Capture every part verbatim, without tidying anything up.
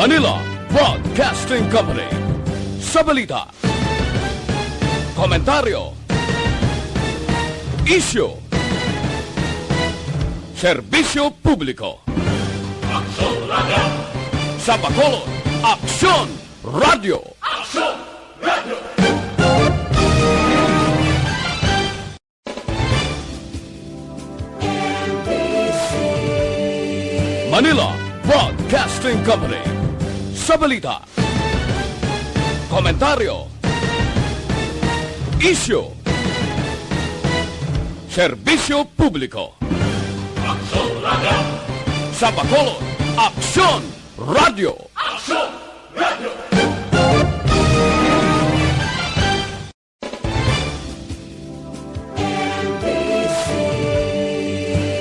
Manila Broadcasting Company. Sa balita, komentaryo, isyu, serbisyo publiko. Aksyon Radio. Sa Bacolod, Aksyon Radio. Aksyon Radio. Manila Broadcasting Company. Sa balita, komentaryo, isyu, serbisyo publiko. Aksyon Radio. Sa Bacolod, Aksyon Radio. Aksyon Radio.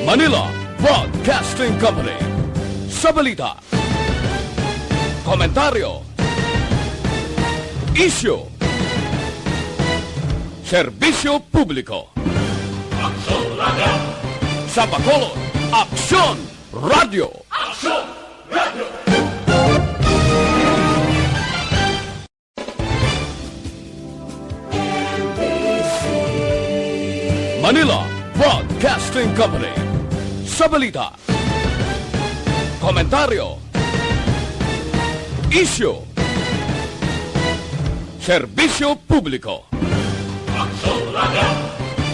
Manila Broadcasting Company. Sa balita, komentaryo, isyu, serbisyo publiko. Aksyon Radio. Sa Bacolod, Aksyon Radio. Aksyon Radio. Manila Broadcasting Company. Sa balita, komentaryo, isyu, serbisyo publiko. Aksyon Radio.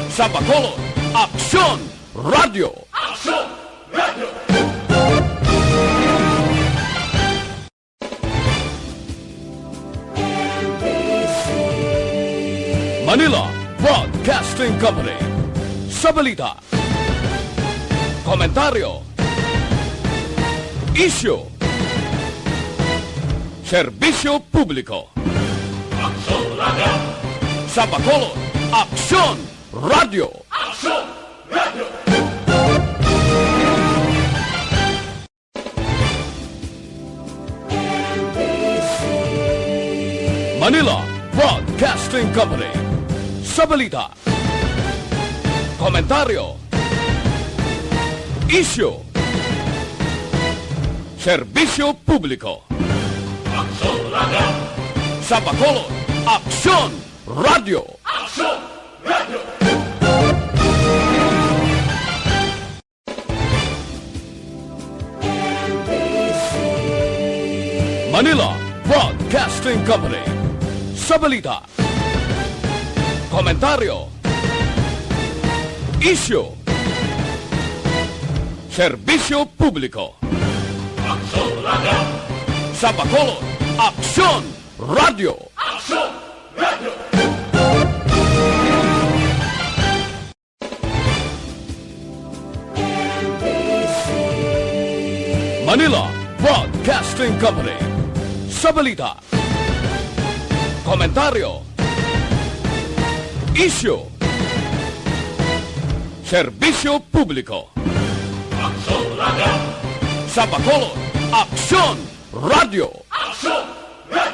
Sa Bacolod, Aksyon Radio. Aksyon Radio. Manila Broadcasting Company. Sa balita, komentaryo, isyu, serbisyo publiko. Aksyon Radio. Sa Bacolod, Aksyon Radio. Aksyon Radio. Manila Broadcasting Company. Sa balita, komentaryo, isyu, serbisyo publiko. Aksyon Radio. Sa Bacolod, Aksyon Radio. Aksyon Radio. Manila Broadcasting Company. Sa balita, komentaryo, isyu, serbisyo publiko. Aksyon Radio. Sa Bacolod, Aksyon Radio. Aksyon Radio. Manila Broadcasting Company. Sa balita, komentaryo, isyu, serbisyo publiko. Aksyon Radio. Sa Bacolod, Aksyon Radio. Aksyon Radio.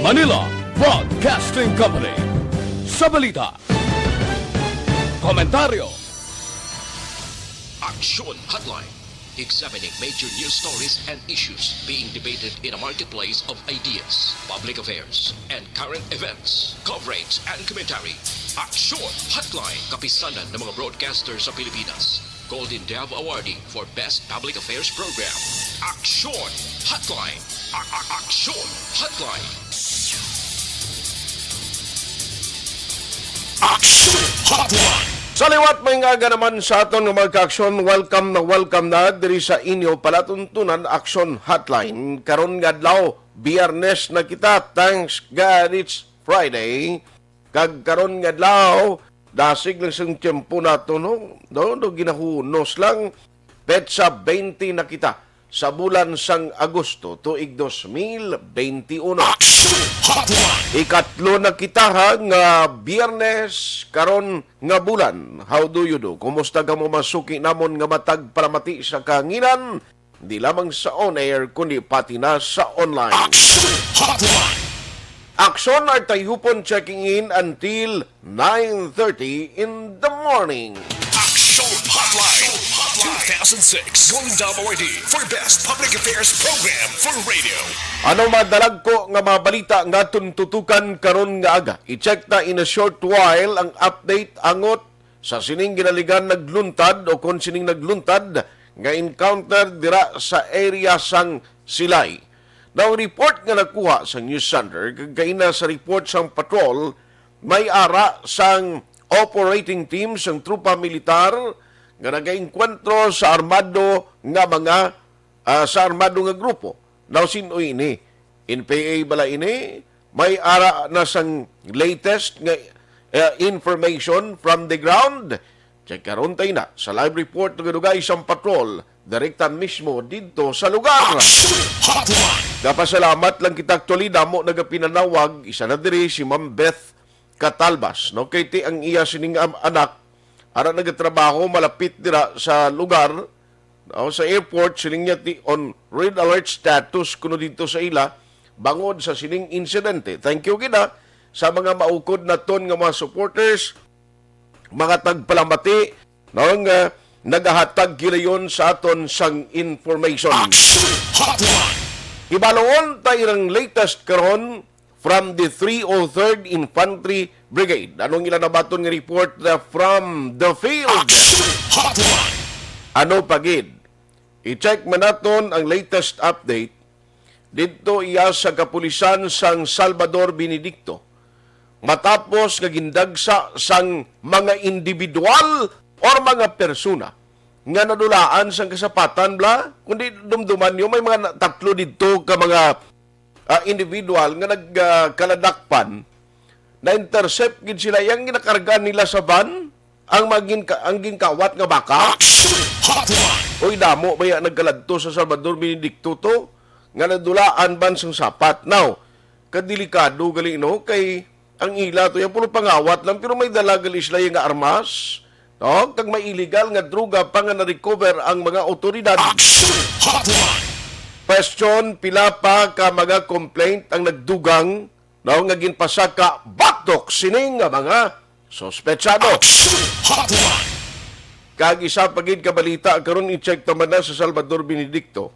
Manila Broadcasting Company. Sa balita, komentaryo, Aksyon Hotline. Examining major news stories and issues being debated in a marketplace of ideas, public affairs, and current events. Coverage and commentary. Aksyon Hotline. Kapisanan ng mga broadcaster sa Pilipinas. Golden Dove Awardee for Best Public Affairs Program. Aksyon Hotline. A- a- Aksyon Hotline. Aksyon Hotline. Sa liwat, maayong aga naman sa aton nga mga kaaksyon. Welcome na welcome na diri sa inyo palatuntunan, Aksyon Hotline. Karon nga adlaw, Biyernes na kita. Thanks God it's Friday. Kag karon nga adlaw, dasig lang sang tiyempo nato, no? No, no, ginahunos lang. Petsa twenty na kita sa bulan sang Agosto, tuig dos mil bente uno. Action Hotline! Ikatlo na kita, ha, nga Biyernes karon nga bulan. How do you do? Kumusta kamo, mga suki namon nga matag palamati sa kahanginan? Di lamang sa on-air, kundi pati na sa online. Action Hotline! Aksyon Artayupon checking in until nine thirty in the morning. Action Hotline two thousand six Golden Dome Awardee for Best Public Affairs Program for Radio. Ano madalagko nga mga balita nga aton tutukan karon nga aga? I-check ta in a short while ang update angot sa sining ginaligan nagluntad o kon sining nagluntad nga encounter dira sa area sang Silay. Now, ang report nga nakuha sa News Center, kag kaina sa report sang patrol, may ara sang operating team sang tropa militar nga nagaengkwentro sa armado nga mga, ah, sa armado nga grupo. Now, sin-o ini? N P A bala ini? May ara na sang latest nga, eh, information from the ground? Check karon tayo na sa live report nga dugay sang patrol direkta mismo didto sa lugar. Action Hotline. Napasalamat lang kita, actually, damo nagapinanawag, isa na diri si Ma'am Beth Catalbas, no? Kay ti ang iya sining am-, anak, ara nagatrabaho malapit dira sa lugar, no? Sa airport, siling niya ti on red alert status kuno dito sa ila bangod sa sining insidente. Thank you gid, ah, sa mga maukod naton nga mga supporters, mga tagpalamati, no, nga nagahatag gilayon sa aton sang information. Action Hotline. Ibaluon ta irang latest karon from the three oh third Infantry Brigade. Anong ila nabaton nga report na from the field? Action Hotline. Ano pa gid? I-check man naton ang latest update didto iya sa kapulisan sang Salvador Benedicto, matapos nga gindagsa sang mga individual or mga persona nga nadulaan sang kasapatan, bla, kundi dumduman niyo, may mga na-, tatlo didto ka mga, ah, individual nga nagkaladakpan, na-intercept gid sila, yang ginakarga nila sa van ang magin-, ang ginkawat nga baka. Action Hotline. Uy, damo baya nagkaladto sa Salvador Benedicto to nga nadulaan ban sang sapat. Now, kadelikado gali, no, kay ang ila to, yan puro pangawat lang, pero may dala gali sila nga armas, no? Kag may illegal nga droga pa nga na-recover ang mga awtoridad. Action Hotline. Question, pila pa ka mga complaint ang nagdugang, no, nga ginpasaka batok sini nga mga suspetsado? Action Hotline. Kag isa pa gid ka balita karon, i-check ta man na sa Salvador Benedicto.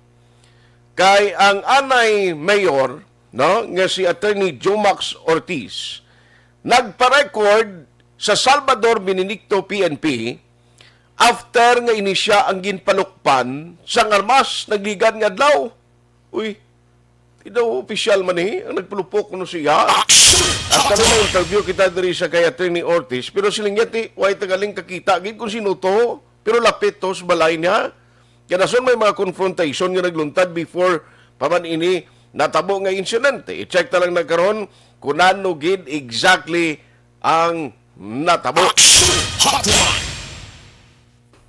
Kay ang anay mayor, no, nga si Attorney Jomax Ortiz, nagpa-record sa Salvador Benedicto P N P after nga ini siya ang ginpalukpan sang armas nagligan nga adlaw. Uy, di daw opisyal man ni ang nagpalupok kuno siya. Action! Actually, may interview kita diri sa kay Attorney Ortiz, pero siling niya, ti, way tagaling kakita gid kung sino to, pero lapit to sa balay niya. Kaya dason may mga confrontation nga nagluntad before pa man ini natabo nga insidente. I-check ta lang na karon kung ano gid exactly ang natabo. Action Hotline.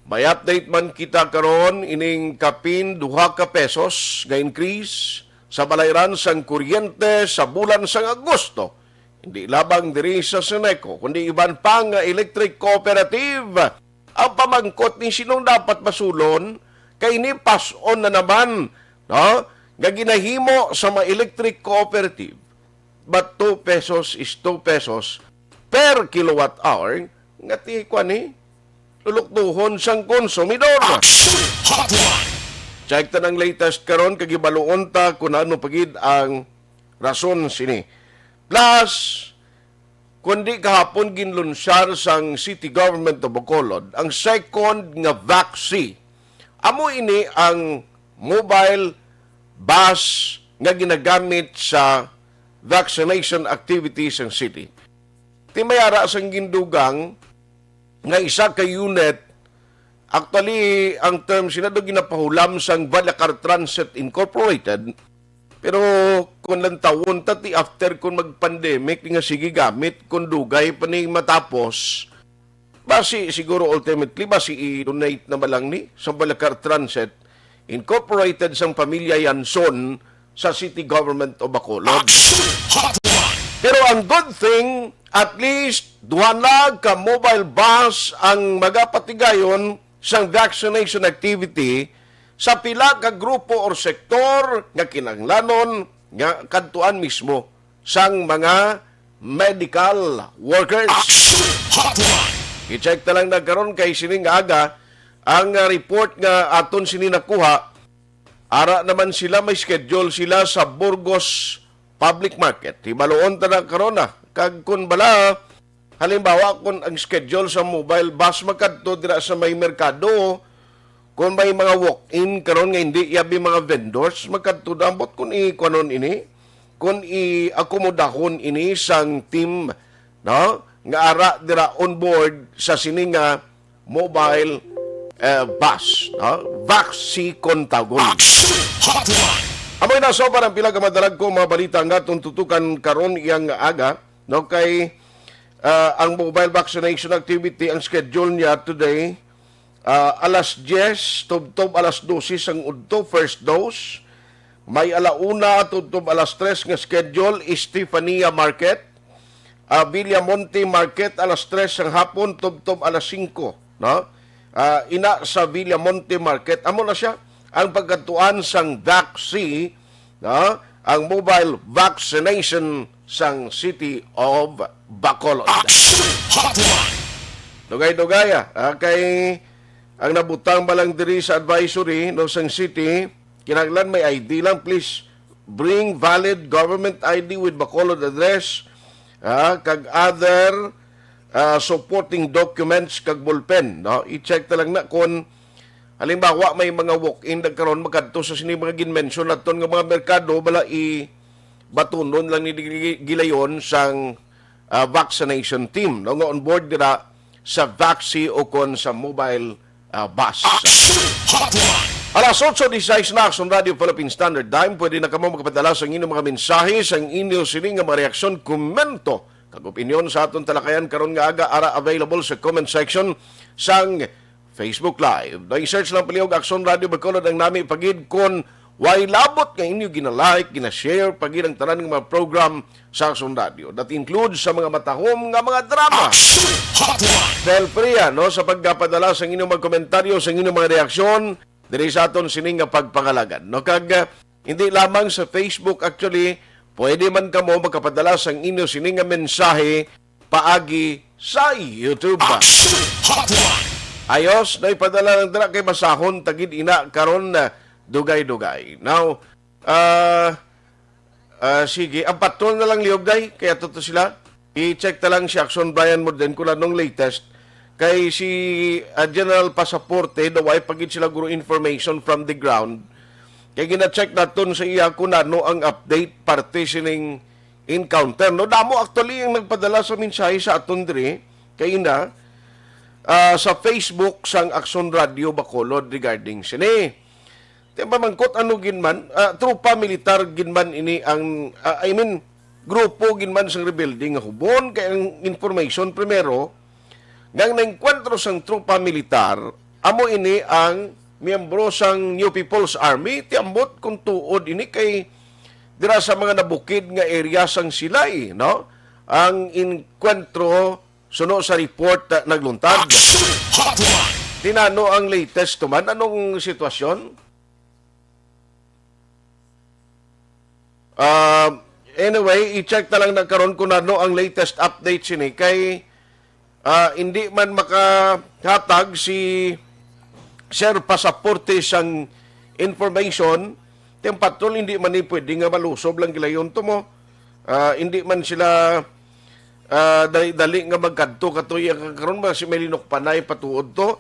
May update man kita karon ining kapin duha ka pesos nga increase sa balayran sang kuryente sa bulan sang Agosto. Hindi labang diri sa Seneco, kundi iban pa nga electric cooperative. Ang pamangkot ni, sinong dapat masulon? Kay ini pas-on na naman, no? Nga ginahimo sa mga electric cooperative. But two pesos is two pesos per kilowatt hour nga ti, kuan ni, lulukduhon sang konsumidor. Action Hotline. Check ta ang latest karon kag ibaluon ta kung ano pa gid ang rason sini. Plus, kundi kahapon ginlunsar sang City Government of Bacolod ang second nga Vaxi. Amo ini ang mobile bus nga ginagamit sa vaccination activities sang city. Ti may ara sang gindugang nga isa ka unit, actually, ang term sila do ginapahulam sang Balacar Transit Incorporated, pero kung lantawon ta, ti after kung mag-pandemic, nga sige gamit, kung dugay pa ni matapos, basi siguro ultimately, basi i-donate na ba lang ni sa Balacar Transit Incorporated sang pamilya Yanson sa City Government of Bacolod. Action Hotline. Pero ang good thing, at least duha na ka mobile bus ang magapatigayon sang vaccination activity sa pila ka grupo or sektor nga kinahanglanon nga kadtuan mismo. sang mga medical workers. Action Hotline! I-check ta lang na karon kay sining nga aga ang, ah, report nga aton sini nakuha. Ara naman sila, may schedule sila sa Burgos Public Market. Hibaluon ta na karon na. Kag kun bala, halimbawa, kun ang schedule sa mobile bus makadto dira sa may merkado, kun may mga walk-in karon nga hindi yabi mga vendors, makadto daw. Ambot kun i-kuanon ini, kun i-akomodahon ini sang team, no, nga ara dira on board sa sini nga mobile, eh, bus, no? Vaxi kon tawgon. Action Hotline! Amoy na so para ang pila ka madalagko mga balita nga atong tutukan karon iyang aga, no? Kay, ah, ang mobile vaccination activity, ang schedule niya today, ah, alas diyes, tubtob alas dose sang udto, first dose. May ala una tubtob alas tres nga schedule, Estefania Market, ah, Villamonte Market, alas tres sang hapon tubtob alas singko, no? Ah, ina sa Villamonte Market. Amo na siya ang pagkatuan sang Vaxi, no? Ang mobile vaccination sang City of Bacolod. Action Hotline! Dugay-dugay, ah. Ah, kay ang nabutang ba lang diri sa advisory, no, sang city, kinahanglan may I D lang, please bring valid government I D with Bacolod address, ah, kag other, ah, supporting documents kag ballpen, no? I-check ta lang na kung halimbawa may mga walk-in na karon makadto sa sini mga ginmention naton nga mga merkado, bala i batunon lang ni gilayon sang, ah, vaccination team, no, nga on board dira sa Vaxi o kon sa mobile, ah, bus. Action Hotline! Alas otso disisais na, Action Radio Philippine Standard Time. Pwede na kamo makapadala sa inyong mga mensahe, sa inyo sini nga mga reaksyon, komento, kag opinyon sa aton talakayan karon nga aga, ara available sa comment section sang Facebook Live. No, i-search lang palihog Action Radio Bacolod ang nami pagid kon way labot nga inyo gina-like, gina-share pagid ang tanan nga mga program sa Action Radio. That includes sa mga matahom nga mga drama. Action Hotline! Feel free, ah, no, sa pagpapadala sa inyong mga komentaryo, sa inyong mga reaksyon diri sa aton sining nga pagpangalagan. No, kag, ah, hindi lamang sa Facebook, actually, pwede man kamo makapadala sang inyo sini nga mensahe paagi sa YouTube. Action Hotline! Ayos, no, ipadala lang dira kay basahon ta gid ina karon na dugay-dugay. Now, ah, ah, sige, ang patrol na lang liog day, kaya to, to sila. I-check ta lang si Action Brian Morden kung anong latest. Kay si, ah, General Pasaporte, daw ay pagid sila guro information from the ground. Kay gina-check naton sa iya kung ano ang update parte sining encounter, no? Damo actually ang nagpadala sa mensahe sa aton diri kay ina, ah, sa Facebook sang Action Radio Bacolod regarding sini. Ti pamangkot, ano gid man, ah, tropa militar gid man ini ang, ah, I mean, grupo gid man sang rebelde nga hubon, kay ang information primero nga ang naengkwentro sang tropa militar amo ini ang miyembro sang New People's Army. Ti ambot kung tuod ini kay dira sa mga nabukid nga area sang Silay, no? Ang enkwentro suno sa report, ah, nagluntad. Action Hotline! Ti nano ang latest to man? Anong sitwasyon? Ah, anyway, i-check ta lang na karon kung ano ang latest update sini kay, ah, hindi man makahatag si Sir Pasaporte sang information. Ti ang patrol hindi man ni pwede nga malusob lang gilayon to mo. Ah, hindi man sila, ah, dali-dali nga magkadto katuya karon, mas may linukpanay patuod to.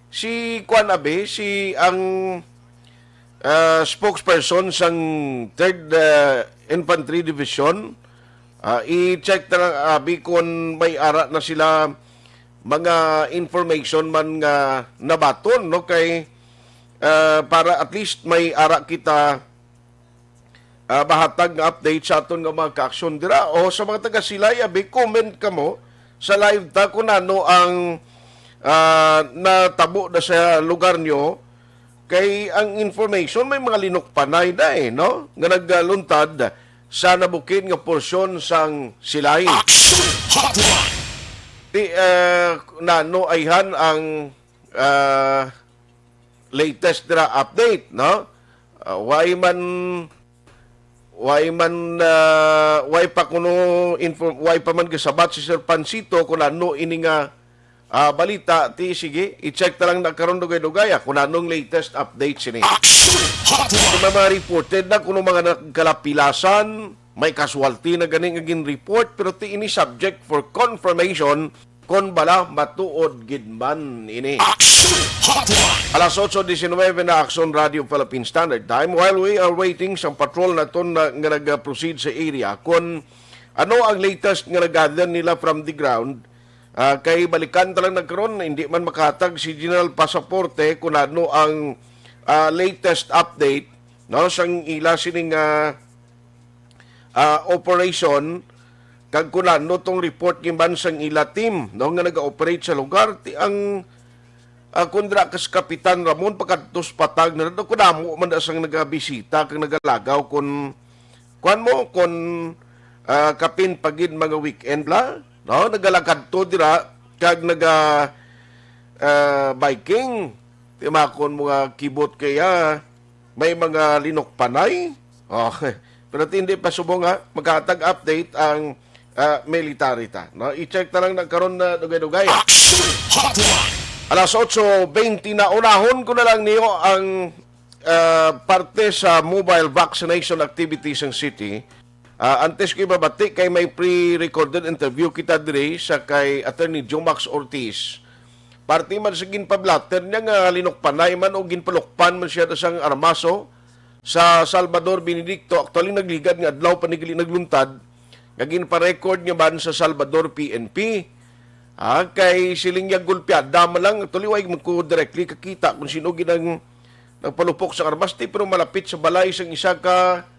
Si kuan abi, si ang, ah, spokesperson sang Third, ah, Infantry Division, ah, i-check ta lang abi kung may ara na sila mga information man nga nabaton, no, kay, ah, para at least may ara kita, ah, mahatag nga update sa aton nga mga kaaksyon dira. O sa mga taga Silay, abi, comment kamo sa live ta kung ano ang, ah, natabo na sa lugar nyo. Kay ang information may mga linukpanay na eh, no? Nga nagluntad sa nabukid nga porsyon sang Silay. Action Hotline! Ti, ah, nano ayhan ang, ah, latest dira update, no? Ah, way man, Way man, ah, way pa kuno info-, way pa man gasabat si Sir Pancito kung ano ini nga, ah, balita. Ti, sige, i-check ta lang na karon, dugay-dugay, ah, kung anong latest update sini. Action Hotline. Di ba, mga reported na kuno mga nagkalapilasan, may casualty na gani nga gin-report, pero ti ini subject for confirmation kon bala matuod gid man ini. Action Hotline. Alas otso diecinuebe na, Action Radio Philippine Standard Time. While we are waiting sa patrol naton na, nga nag-proceed sa area, kung ano ang latest nga nag-gather nila from the ground, ah, kay balikan ta lang na karon, hindi man makahatag si General Pasaporte kung ano ang, ah, latest update, no, sang ila sining, ah, ah, operation, kag kung ano tong report giban sang ila team, no, nga naga-operate sa lugar. Ti ang, ah, kundra kas Kapitan Ramon, pagkadtos patag na daw, kadamo man da sang nagabisita kag nagalagaw kun, kuwan mo, kun, ah, kapin pagid mga weekend la, no, nagalakad to dira kag naga, ah, biking. Timakon mo nga kibot kaya may mga linukpanay. Oh, pero ti hindi pa subong, ha, maghatag update ang, ah, military ta, no? I-check ta lang na karon na dugay-dugay. Action Hotline. Alas otso bente na, unahon ko na lang niyo ang, ah, parte sa mobile vaccination activities ng city. Ah, antes ko ibabati, kay may pre-recorded interview kita diri sa kay Attorney Jomax Ortiz. Parte man sa ginpablatter niya nga linukpanay man o ginpalukpan man siya sang armaso sa Salvador Benedicto. Actually, nagligad nga adlaw pa ni gali nagluntad nga ginpa-record niya man sa Salvador P N P. Ah, kay siling niya gulpiada man lang. Actually, way man ko directly kakita kung sino gid ang nagpalupok sa armas, ti, pero malapit sa balay sang isa ka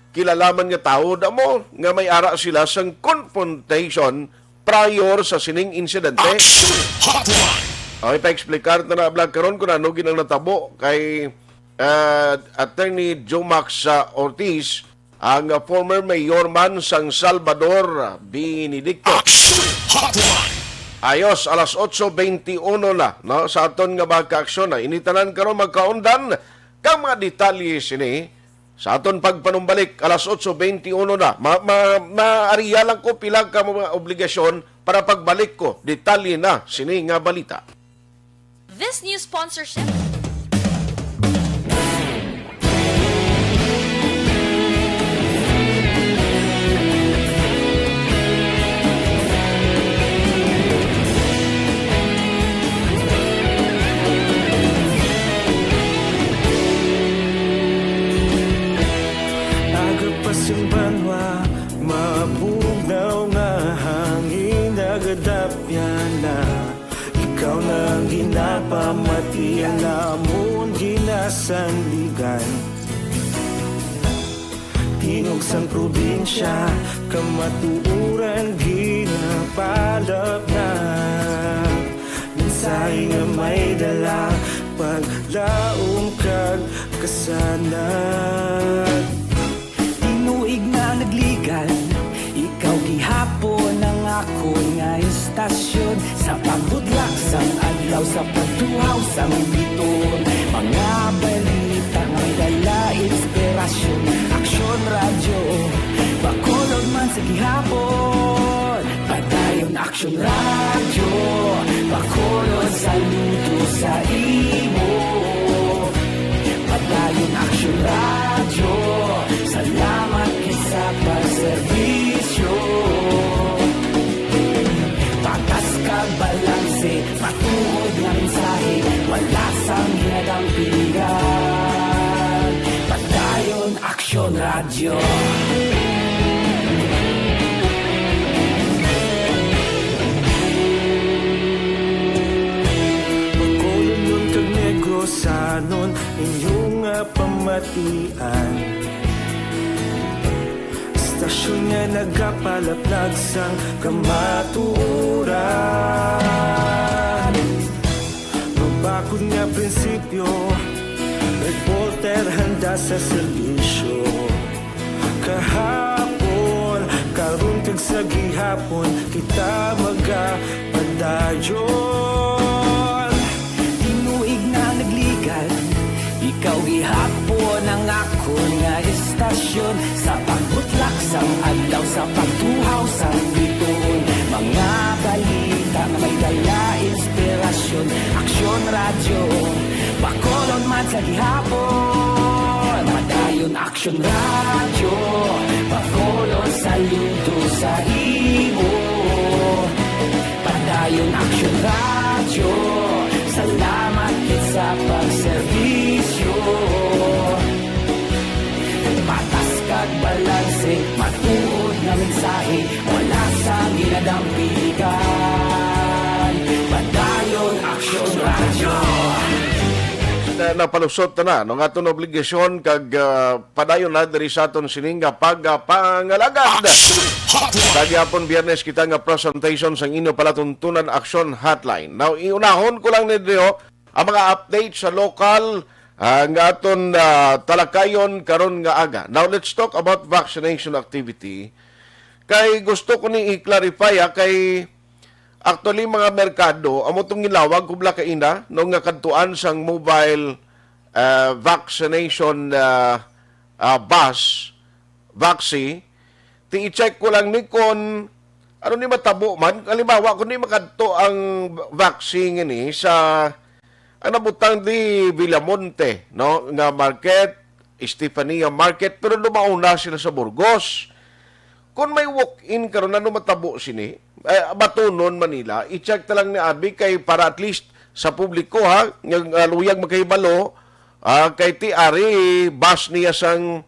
kilalaman nga tawo, damo nga may ara sila sang confrontation prior sa sining insidente. Action Hotline. Okay, pa-explicar ta na, Vlog, karon kung ano gid ang natabo kay, ah, Attorney Jomax, ah, Ortiz, ang, ah, former mayor man sang Salvador Benedicto. Action Hotline. Ayos, alas otso bente uno na, no? Sa aton nga mga kaaksyon na ini tanan karon magkaundan kang mga detalye sini sa aton pagpanumbalik, alas otso bente uno na. Ma, ma, maariya lang ko pila ka mga obligasyon para pagbalik ko. Detalye na sini nga balita. This news sponsorship. Aga pa sing banwa, mabugnaw nga hangin, nagadapyan na. Ikaw na ang ginapamati, ang amon ginasandigan. Tingog sang probinsya, kamatuoran ginapalapnag. Mensahe nga may dala, paglaom kag kasanag. Tinuig na nagligad, ikaw gihapon ang akon nga istasyon. Sa pagbudlak sang adlaw, sa pagtuhaw sang bituon, mga balita may dala inspirasyon. Aksyon Radyo, Bacolod man sa gihapon. Padayon Aksyon Radyo, Bacolod, saludo sa imo. Padayon Aksyon Radyo, salamat gid sa pagserbisyo. Patas kag balanse, matuod nga mensahe, wala sang ginadampigan. Padayon Aksyon Radyo. Bacolodnon kag Negrosanon, inyo nga pamatian. Istasyon nga nagapalapnag sang kamatuoran. Mabakod nga prinsipyo, reporter handa sa serbisyo. Kahapon, karon kag sa gihapon, kita magapadayon. Tinuig na nagligad, ikaw gihapon ang akon nga Tasyon sa pagbutlak sang adlaw, sa pagtuhaw sang bituon, mga balita nga may dala inspirasyon. Aksyon Radyo, Bacolod man sa gihapon. Padayon Aksyon Radyo, Bacolod saludo sa imo. Padayon Aksyon Radyo, salamat gid sa pagserbisyo. Patas kag balanse, matuod nga mensahe, wala sang ginadampigan. Padayon Aksyon Radyo. Na, napalusot na, no, nga aton obligasyon kag, ah, padayon na diri sa aton sining nga pagpangalagad. Sa gihapon Biyernes kita nga presentation sang inyo palatuntunan Aksyon Hotline. Now, iunahon ko lang ninyo ang mga update sa lokal, ah, nga aton, ah, talakayon karon nga aga. Now, let's talk about vaccination activity. Kay gusto ko ni i-clarify, ah, kay actually, mga merkado, amo tong gilawag ko bala kaina, no, nga kadtuan sang mobile, ah, vaccination, ah, ah, bus, vaccine. Ti i-check ko lang ni kon ano ni matabo man. Halimbawa, kung di makadto ang vaccine ini sa, ang nabutang di Villamonte, no, nga market, Estefania Market, pero dumaon na sila sa Burgos. Kung may walk-in karon, ano matabo sini? Eh, batunon man nila, i-check ta lang ni abi kay para at least sa publiko, ha, nga, ah, luyag makahibalo, ah, kay ti ari bus niya sang,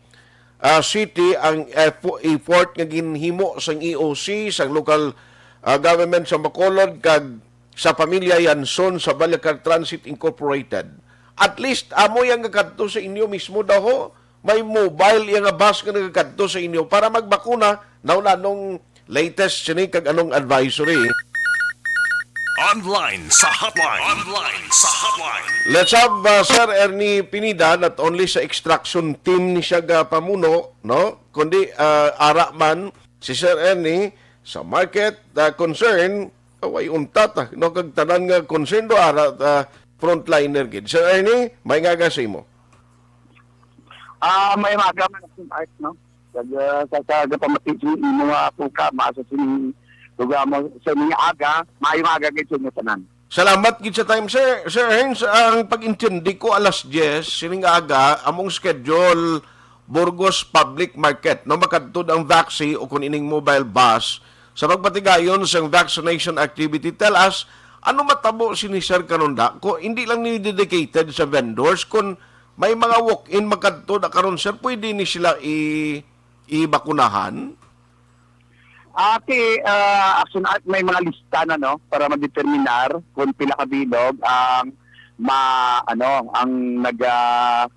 ah, city ang effo-, effort nga ginhimo sang E O C, sang local, ah, government sa Bacolod, kag sa pamilya Yanson sa Balicar Transit Incorporated. At least, amo yang nga kadto sa inyo mismo daw, ho. May mobile iya nga bus nga nagakadto sa inyo para magbakuna. Now, anong latest sini kag anong advisory? Online sa hotline. Online sa hotline. Let's have, uh, Sir Ernie Pineda, not only sa extraction team ni siya ga pamuno, no? Kundi, uh, ara man si Sir Ernie sa market, uh, concern, away untat, ah, no? Kag tanan nga concern do ara, uh, frontliner gid. Sir Ernie, may nga sa imo. Ah, may maaga man akong art, no? Kag, ah, sa, sa gapamati sa imo nga programa sa sining programa sa ining aga, maayong aga gid sa inyo tanan. Salamat gid sa time, sir. Sir Hens, ang pag-intindi ko alas diyes sining aga among schedule Burgos Public Market, no, makadto ang vaccine o kung ining mobile bus sa pagpatigayon sang vaccination activity. Tell us, ano matabo sini, sir, karon da? Ko, hindi lang ni dedicated sa vendors, kun may mga walk-in makadto na karon, sir, pwede ni sila i-, ibakunahan? Ati, ah, Action Art, may mga lista na, no, para madeterminar kung pila ka bilog ang ma-, ano, ang naga-,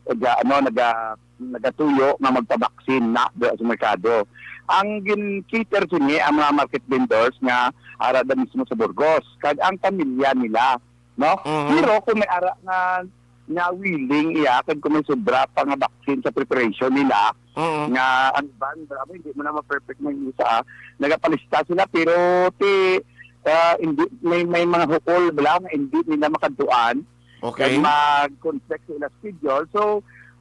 naga-, ano, naga-, nagatuyo nga magpabaksin na diha sa merkado. Ang gin-cater sini ang mga market vendors nga ara da mismo sa Burgos, kag ang pamilya nila, no? Mhm. Pero kung may ara nga, nga willing iya, kag kung may sobra pa nga vaccine sa preparation nila, Mhm. nga ang iban, bravo, hindi mo na ma-perfect ng isa, nagapalista sila, pero ti, ah, hindi, may, may mga hukol bala nga hindi nila makadtuan, Okay. kag mag-conflict sa ilang schedule. So,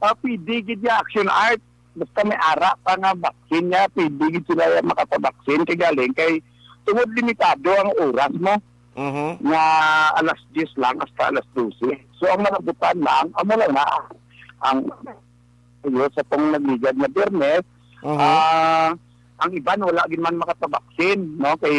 ah, pwede gid ya Action Art, basta may ara pa nga vaccine niya, pwede gid sila makapabaksin. Kay galing kay tungod limitado ang oras mo, Mhm. nga alas diyes lang hasta alas dose. So, ang malabutan lang, amo lang na ang, ayo sa tong nagligad nga Biyernes, Mhm. ah, ang iban wala gid man makapabaksin, no? Kay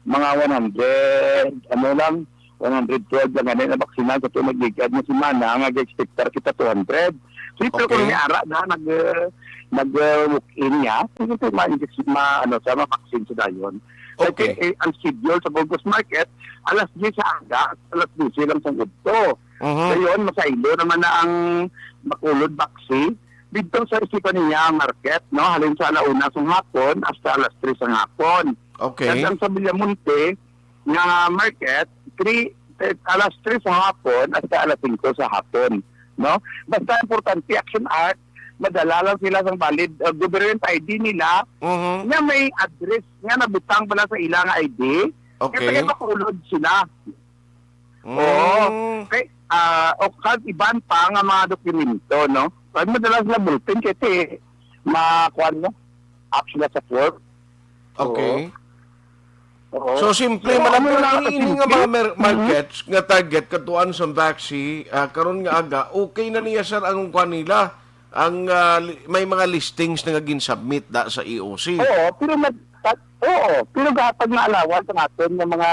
mga one hundred, ano lang, one hundred twelve lang gani nabaksinan sa tuong nagligad nga semana, nga gi-expectar kita two hundred. So, pero kung Okay. may ara na, nag, uh, nag, uh, walk-in niya, so, ma-, ma-, ano, sa mabaksin sa dayon. Okay. Kasi, eh, ang schedule sa Burgos Market, alas diyes sa aga, alas dose lang sa udto. Mhm. Dayon, masaylo naman na ang Bacolod Baksi. Dito sa Estefania Market, no, halin sa ala una sa hapon hasta alas tres sa hapon. Okay. Kag ang sa Villamonte nga market, three, eh, alas tres sa hapon hasta alas singko sa hapon, no? Basta importante, Action Art, madala lang sila sang valid, uh, government I D nila Mhm. nga may address nga nabutang bala sa ila nga I D. Okay. Kaya taga Bacolod sila. Oo. Mm. Kay, ah, o kag iban pa nga mga dokumento, no? Pag madalas na bulletin, kasi makuan mo, up sila sa form. Okay. Oo. Oo. So, simple man lang, pero ang mga ini, ini nga mga mer-, markets nga target katuan sa Vaxi, ah, karon nga aga, okay na niya, sir, ang kuan nila, ang, ah, li-, may mga listings na nga gin-submit da sa E O C. Oo, pero nag-, ta-, oo, pero gahatag na allowance ang aton nga mga,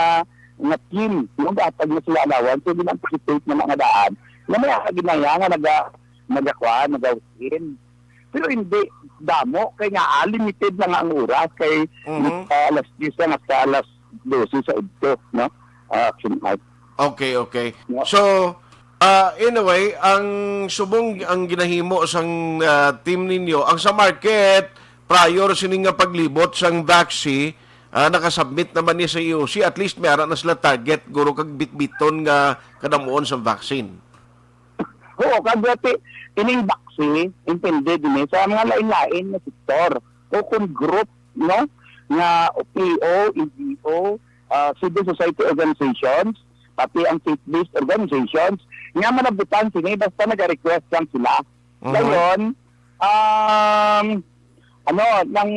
nga team, no? Gahatag na sila allowance, so, gin-anticipate na mga daan na may agi na yan nga naga-, nagakuan, nagawasin. Pero hindi damo, kay nga, ah, limited lang ang oras, kay Mhm. nagka alas diyes lang hasta alas dose sa udto, no? Ah, action night. Okay, okay. Yeah. So, ah, anyway, ang subong, ang ginahimo sang, ah, team ninyo, ang sa market, prior sini nga paglibot sang Vaxi, ah, nakasubmit naman ni sa E O C, at least may ara na sila target, guro, kag bitbiton nga kadamuon sang vaccine. Oo, kag dati, ining Vaxi, intended ini sa mga lain-lain nga sektor o kon group, no? Nga P O, N G O, ah, civil society organizations, pati ang faith-based organizations, nga manabutang sini basta naga-request lang sila. Mhm. Dayon, um, ano, nang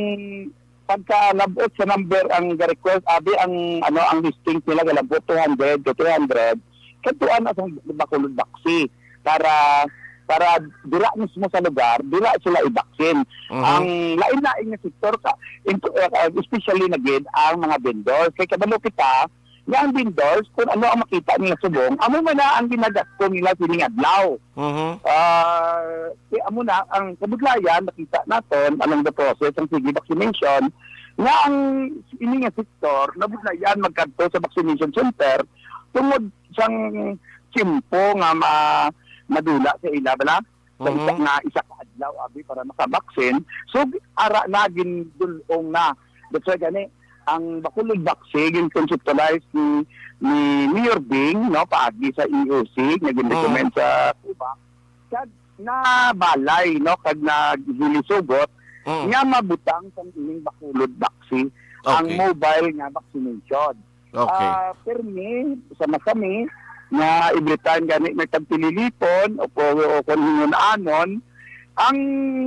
pagkalabot sa number ang ga-request, abi ang, ano, ang listings nila galabot two hundred to three hundred, kadtuan na sang Bacolod Vaxi para, para dira mismo sa lugar, dira sila i-vaccine. Mhm. Ang lain-lain nga sektor ka, into, uh, especially na gid ang mga vendors. Kay kabalo kita nga ang vendors, kung ano ang makita nila subong, amo man na ang ginagasto nila sining adlaw. Mhm. Ah, kay amo na ang kabudlayan, nakita naton along the process ang sige vaccination, nga ang ini nga sektor nabudlayan magkadto sa vaccination center tungod sang tiyempo nga ma-, madula sa ila, bala? Sa isa Mhm. nga, isa ka adlaw, abi, para makabaksin. So, ara na, gindul-ong na. That's why gani, ang Bacolod Vaxi, gin-conceptualize ni, ni Mayor Bing, no, paagi sa E O C, nga gin-recommend Mhm. sa Cuba. Kag nabalay, no, kag naghilisugot, Mm. nga mabutang sang ining Bacolod Vaxi, ang Okay. mobile nga vaccination. Okay. Ah, pirmi, sama kami, nga every time gani may tagpililipon o ko-, o kon hingun-anon, ang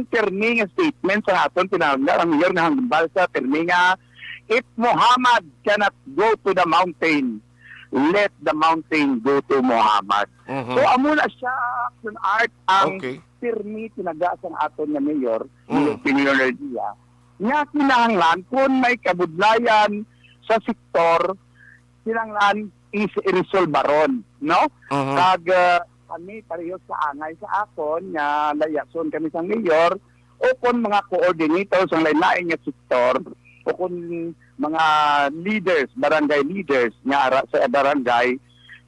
pirmi nga statement sa aton, kinahanglan ang mayor nga hambal sa pirmi nga, "If Muhammad cannot go to the mountain, let the mountain go to Muhammad." Mhm. So, amo na siya, Action Art, ang Okay. pirmi tinaga sang aton nga mayor, Mm. Mayor Pinoy Energia, nga kinahanglan kung may kabudlayan sa sektor, kinahanglan is resolbaron, no? Mhm. Kag, uh, kami pareho sa angay sa akon nga layason kami sang mayor o kon mga coordinator sang lain-lain nga sektor o kon mga leaders, barangay leaders nga ara sa barangay,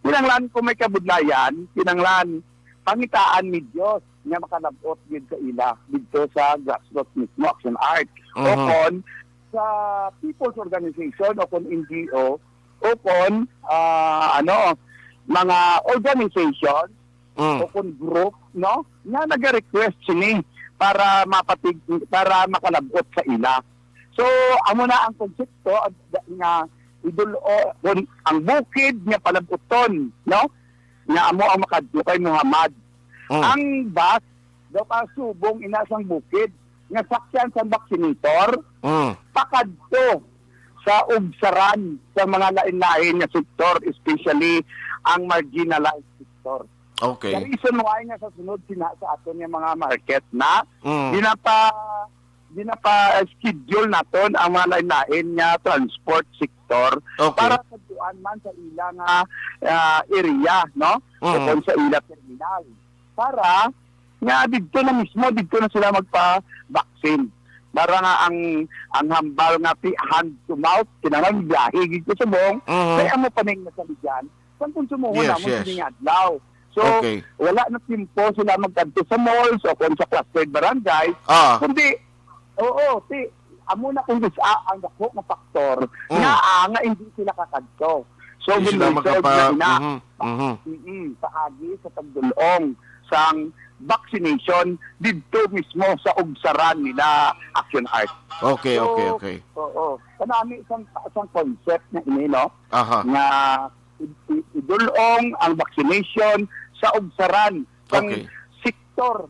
kinahanglan kung may kabudlayan, kinahanglan pangitaan ni Dios nga makalab-ot gid sa ila didto sa grassroots mismo, Action Art. Mhm. O kon sa people's organization o kon N G O o kon, ah, ano, mga organization Mm. o kon group, no, nga naga-request sini para mapatig-, para makalab-ot sa ila. So, amo na ang konsepto ag-, nga idul-o, kon ang bukid nga palab-uton, no, nga amo ang makadto kay Muhammad. Mm. Ang bus daw pa subong ina sang bukid nga sakyan sang vaccinator Mm. pakadto sa ubsaran sa mga lain-lain nga sektor, especially ang marginalized sector. Okay. The reason why nga sa sunod sina sa aton nga mga market na Mm. ginapa-, ginapa-schedule naton ang mga lain-lain nga transport sector Okay. para sa tuan man sa ila nga, ah, area, no? Mm. O kon sa ila terminal. Para nga didto na mismo, didto na sila magpa-vaccine. Para nga ang, ang hambal nga pi-, hand to mouth, kinahanglan biyahe gid ko subong, Mhm. kay amo pa ning nasaligan, sang konsumohon Yes, namon yes. sining adlaw. So, Okay. wala na tiyempo sila magkadto sa malls o kon sa clustered barangay, Ah. kundi, oo, ti, amo na kung gis-, ah, ang dako nga faktor Mm. nga, ah, nga hindi sila kakadto. So, Hindi sila gin-resolve na makapa-, ina, mhm, pa-, mhm. mm, paagi sa pagdulong sang vaccination didto mismo sa ubsaran nila, Action Art. Okay, So, okay, okay. oo. Kanami sang, sang concept na ini, no? Aha. Nga i-, i-, idulong ang vaccination sa ubsaran sang Okay. sektor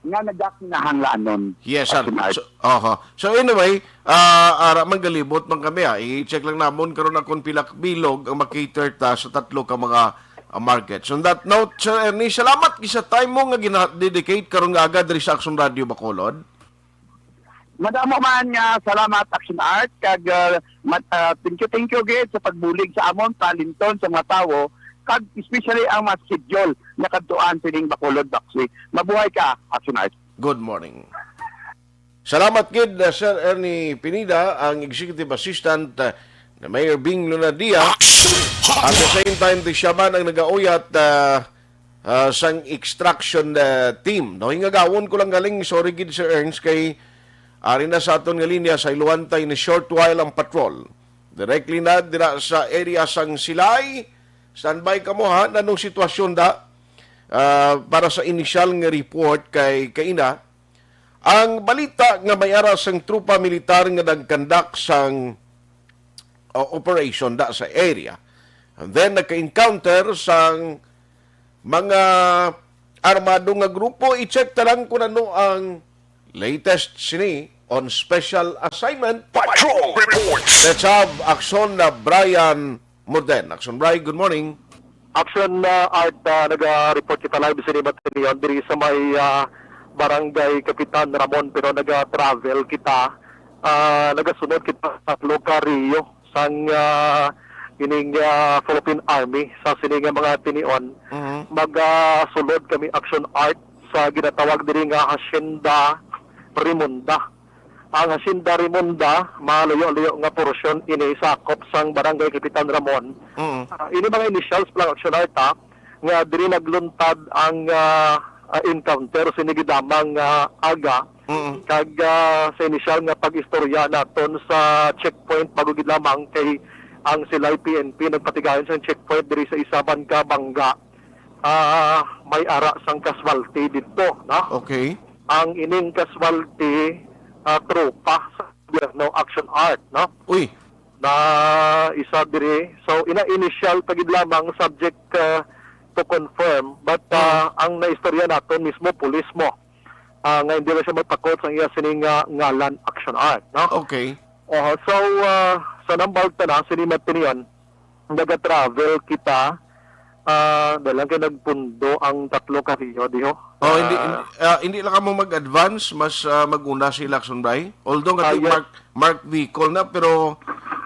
nga nagakinahanglanon. Yes, sir. Action Art. So, oho. So, anyway, ah, ara man, galibot man kami, ah. I-check lang namon karon na kung pila ka bilog ang makater ta sa tatlo ka mga, ah, markets. On that note, Sir Ernie, salamat gid sa time mo nga gina-dedicate karon nga aga diri sa Action Radio Bacolod. Madamo man nga salamat, Action Art, kag, ah, mat-, ah, thank you, thank you gid sa pagbulig sa amon, talenton sa mga tawo, kag especially ang mga schedule nga kadtuan sining Bacolod Boxway. Mabuhay ka, Action Art. Good morning. Salamat gid, uh, Sir Ernie Pineda, ang Executive Assistant, uh, na Mayor Bing Lunadia. At the same time, di siya man ang nagauyat, uh, uh, sang extraction, uh, team. No, hingagawon ko lang galing, sorry gid, Sir Ernst, kay ari na sa aton nga linya sa Iluantay in a short while ang patrol. Directly na dira sa area sang Silay. Standby kamo, ha. Nanong sitwasyon da, uh, para sa initial nga report kay kaina? Ang balita nga may ara sang tropa militar nga nagkandak sang, uh, operation da sa area. And then nagka-encounter sang mga armado nga grupo. I-check ta lang kung ano ang latest sini on special assignment. Patrol Reports. Let's have Action na Brian Morden. Action Brian, good morning. Action, ah, Art, ah, naga-report kita live sa Libat Union diri sa may, ah, Barangay Kapitan Ramon, pero naga-travel kita, ah, nagasunod kita sa Locario sang, ah, ining, ah, Philippine Army sa sini nga mga tinion. Mhm. Magasulod kami, Action Art, sa ginatawag diri nga Hacienda Rimonda. Ang Hacienda Rimonda, malayo-layo nga porsyon ini sakop sang Barangay Kapitan Ramon. Mm. Ah, ini mga initials pa lang, Action Art, ha, nga diri nagluntad ang, ah, ah, encounter sini gid lamang nga aga. Mm. Kag, ah, sa initial nga pag-istorya naton sa checkpoint, bago gid lamang kay ang Silay P N P nagpatigayon sa checkpoint diri sa Isaban ka Bangga. Ah, may ara sang casualty dito, no? Okay. Ang ining casualty, ah, tropa sa gobyerno, Action Art, no? Uy. Na isa diri. So, ina initial pa gid lamang, subject, ah, to confirm, but, Mm. ah, ang naistorya naton mismo, pulis mo, ah, nga hindi na siya magpakot sa iya sining, ah, ngalan, Action Art, no? Okay. Oho, so, ah, sa nambal ta na, sini Martinian, nagatravel kita, ah, dahil lang kay nagpundo ang tatlo ka Rio, diho. Oh, hindi, Ah, hindi, ah, hindi lang kamo mag-advance, mas, ah, mag-una si Lacson Bray. Although nga Ah, di yes. mark, mark vehicle na, pero,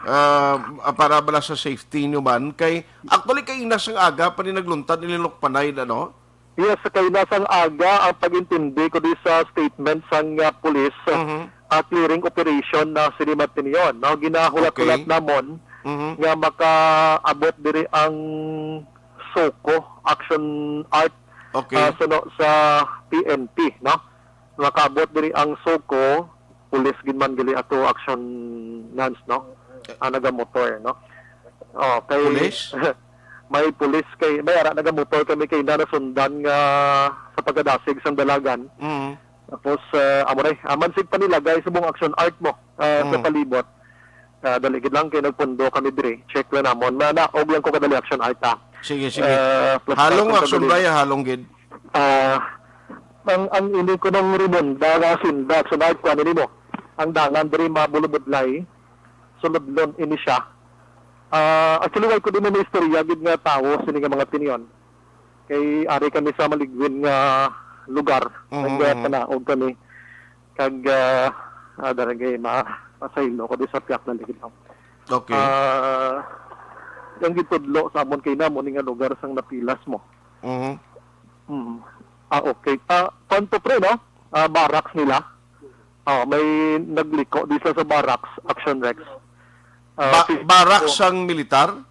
ah, para bala sa safety nyo man, kay, actually, kay inas ang aga pa ni nagluntad ni Lilok Panay, ano? Yes, kay nasang aga ang pag-intindi ko di sa statement sang, ah, pulis, Mhm. ah, clearing operation na sini Martinion, no? Ginahulat-hulat Okay. namon Mhm. nga makaabot diri ang SOCO, Action Art, Okay. ah, suno sa P N P, no? Makaabot diri ang SOCO, pulis gid man gali ato, Action Nance, no? Ah, nagamotor, no? Oh, kay Pulis? may pulis kay, may ara, nagamotor kami kay na nasundan nga sa pagkadasig sang dalagan. Mm. Tapos, ah, amo na, eh, ah, mansig panilagay sa buong Action Art mo, ah, sa Mm. palibot. Ah, dali gid lang kay nagpundo kami diri. Check lang namon. Na, naog lang ko kadali, Action Art, ha. Sige, sige. Ah, plus Halong, Action Art, Bray, halong gid. Ah, ang, ang ini ko nung Rimonda nga sinda, Action Art, kuha nimo. Ang dangan diri mabulubudlay, suludlon ini siya. Ah, actually, wala ko din may istorya gid nga tawo sini nga mga tinion. Kay ari kami sa maligwin nga lugar, Mhm, mhm. nagpanaog kami. Kag, ah, ah, daragay ma-, masaylo ko di sa piyak na ligid lang. Okay. Ah, ang gitudlo sa amon kay namo ni nga lugar sang napilas mo. Mhm. Mm. Ah, okay. Ah, kwanto pre, no? Ah, barracks nila. Oh, may nagliko di sila sa barracks, Action Rex. Ah, Ba-, si-, barracks so, sang militar?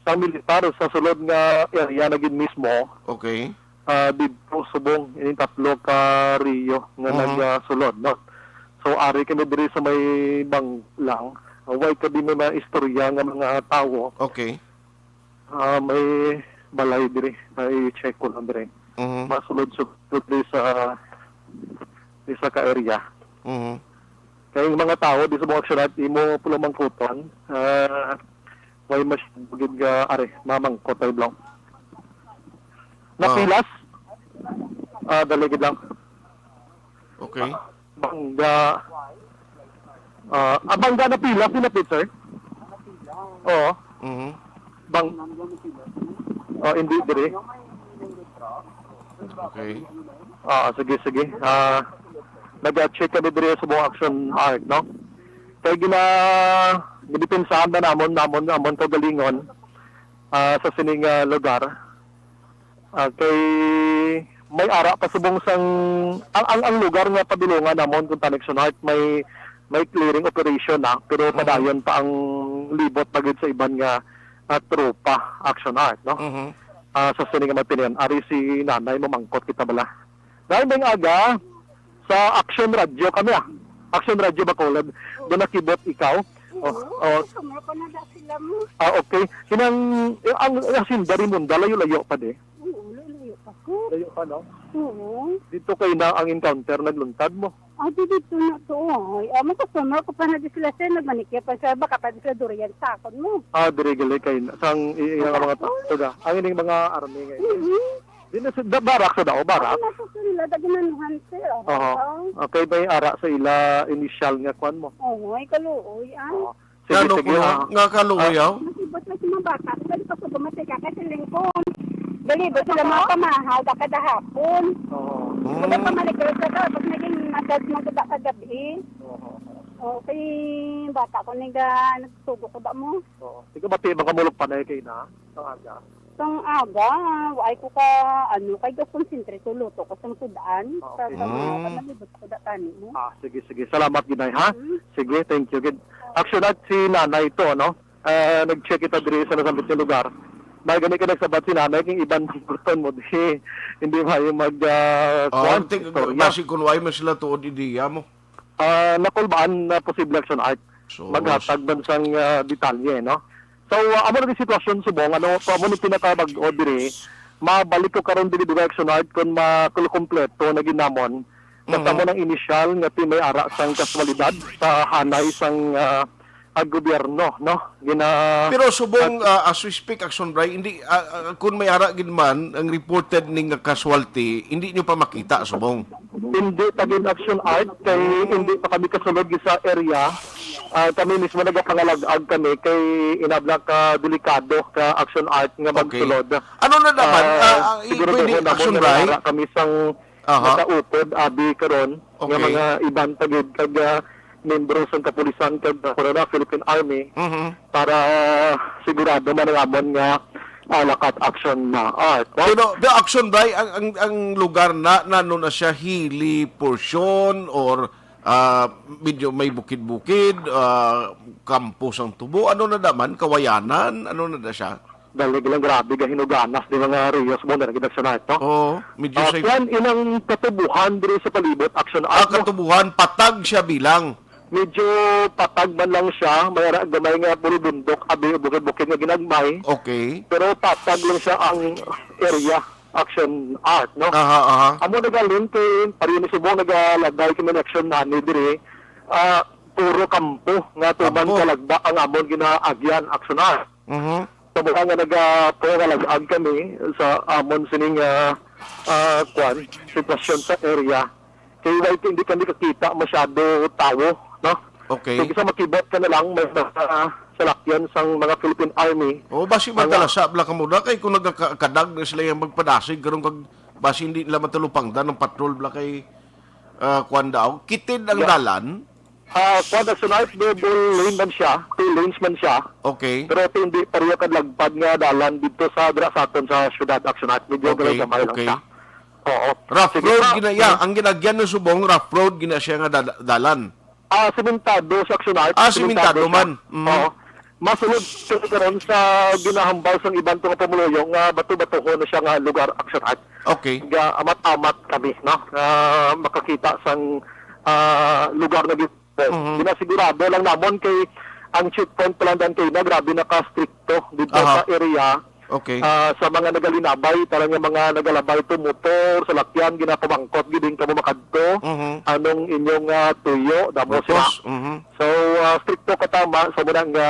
Sang militar, sa sulod nga area na gid mismo. Okay. Ah, didto subong, ining tatlo ka Rio nga Mhm. nagasulod, no? So, ari kami diri sa may Banglang. Ah, way ka din may mga istorya nga mga tawo. Okay. Ah, may balay diri. Ay, check ko lang diri. Mhm. Masulod-sulod diri sa, diri sa ka-area. Mhm. Kay mga tawo, di sa mga aksyon at imo pulo mangkuton, ah, may mas bugid nga, are, mamangkot ay blank. Ah. Napilas? Ah, dali gid lang. Okay. Bangga. Ah, ah, bangga na pila, pinapit, sir? Oo. Mhm. Bang, oh, hindi, diri. Okay. Ah, sige, sige. Ah, nag-check kami diri sa mga action art, no? Kay gina, ginipensahan na namon, namon, namon kaugalingon, ah, sa sining, ah, lugar. Ah, kay may ara pa subong sang, ang, ang, ang lugar nga padulungan namon kung action art, may, may clearing operation na, pero Mhm. padayon pa ang libot pa gid sa iban nga, ah, tropa action art, no? Mhm. Ah, sa sini nga may pinian, ari si nanay, mamangkot kita bala. Dahil may aga, sa Action Radio kami, ah. Action Radio Bacolod. Doon nakibot ikaw. Oh, Oo, oh. Kasama pa na da sila mo. Ah, okay. Inang, eh, ang, ang hacienda Raimonda, layo-layo pa di. Oo, lalayo pa ko. Layo pa, no? Oo. Dito kayo na ang encounter, nagluntad mo. Ah, di dito na to. Ay, ah, makasama ko pa na di sila, sir. Nagmanikya pa sila. Baka pa di sila durian sa akon mo. Ah, diri gali kay sang i- iya nga mga ta- taga. Ang ining mga army nga. Mhm. Di na sa da, barak sa dao, barak. Ako nasa sila, daginanuhan, sir. Oho. Okay, may ara sa ila initial nga kwan mo. Oo, ay kaluoy, ah. Oo. Ngano Sige, sige, kuno ah. nga kaluoy, aw? Nakibot na si mga bata. Dali pa ko dumating ka kasi lingkod. Dali ba sila mga pamahaw, kada hapon. Oo. Kada pamaligay sa ka, pag naging madad mo sa kagabi. Oo. Okay, bata ko niga nagsugo ko ba mo? Oo. Sige, bati, makamulog pa na kay na. Sa aga. Sang aga, waay ko ka, ano, kay ga concentrate ko, luto ko sang sudan. Sa Okay. sa mga Mm. panalibot ko da tani mo. Ah, sige, sige. Salamat, Ginay, ha? Mhm. Sige, thank you, gid. Actually, at si nanay to, no? Ah, nag-check kita diri sa nasambit nga lugar. May gani ka nagsabat si nanay, kung iban ng burton mo, di, hindi mayo mag, ah, Oh, kuwan, ting- istorya. Basi kung why man sila tuod ideya mo. Ah, nakulbaan na posible action art. So, Maghatag man sang, ah, detalye, no? So, ah, amo na yung sitwasyon subong, ano, kung amo ni pinakabag-o diri, mabalik ko karon diri, diri action art kung makukumpleto na ginamon. Basta Mhm. mo nang inisyal nga ti may ara sang kaswalidad sa hanay sang, ah, ang gobyerno, no? Gina Pero subong, ah, as we speak, Action Bray, hindi, ah, ah, kung may ara gid man ang reported ning casualty, hindi nyo pa makita, subong. Hindi pa gid action art kay hindi pa kami kasulod sa area. Ah, kami mismo nagapangalag-ag kami kay inabla ka delikado ka action art nga Okay. magsulod. Ano na naman? Ah, Ah, ah, i- siguro pwede, doon na Action mo Bray? Nara kami sang Aha. nakaupod abi karon nga Okay. mga iban pa gid kag, ah, membro sang kapulisan kag, ah, Corona Philippine Army Mhm. para sigurado man ang amon nga, ah, lakat action na art. No? Pero, pero Action Bray, ang, ang, ang lugar na, nano na siya, hilly portion or ah, medyo may bukid-bukid, ah, kampo sang tubo, ano na naman, kawayanan, ano na na siya? Dali lang, grabe ka hinuganas di mga Rios mo na nagdagsyon na ito. Oo, medyo Ah, sa kuwan, inang katubuhan diri sa palibot, action Ah, art mo. Katubuhan, patag siya bilang. Medyo patag man lang siya, may ara gamay nga puro bundok, abi, bukid-bukid nga ginagmay. Okay. Pero patag lang siya ang area, action art, no? Aha, aha. Amo nagalin kay pareho ni subong nagalagay kami ng action nani diri. Ah, puro kampo nga tuman Kampo. Kalagba ang amon ginaagyan, action art. Mhm. Sa mga nga nagapangalag-ag kami sa amon sining, ah, ah, kwan, sitwasyon sa area. Kay wala, hindi kami kakita masyado tawo, no? Okay. Kung isa makibot ka na lang, may mga salakyan sang mga Philippine Army. O, basi Mga magdala sa bla ka muna kay kung nagkakadag na sila yung magpadasig karon kag basi hindi nila matalupangdan ng patrol bla kay ah, kwan daw. Kitid ang Yeah. dalan. Ah, kwan, action art, double lane man siya, two lanes man siya. Okay. Pero ito hindi pareho kadlagpad nga dalan dito sa dira sa aton sa syudad, action art. Medyo Okay, gamay lang okay. siya. Oo. Rough Sige road pa. gina, yeah, ang ginagyan ng subong, rough road gina siya nga dal- dalan. Ah, simentado sa action art. Ah, simentado siya. man. Mm. Oo. Masulod kami karon sa ginahambal sang iban to nga pumuluyo nga bato-batohon na siya nga lugar, action art. Okay. Ga amat-amat kami, no? Nga makakita sang, ah, lugar na gid. Mhm. Ginasigurado lang namon kay ang checkpoint pa lang dan kay na grabe naka-stricto dito Aha. sa area. Okay. Ah, sa mga nagalinabay, talaga mga nagalabay to motor, salakyan, ginapamangkot gid din kamo makadto. Mhm. Anong inyong, ah, tuyo? Damo sila. Purpose. Mhm. So, ah, stricto katama sa muna nga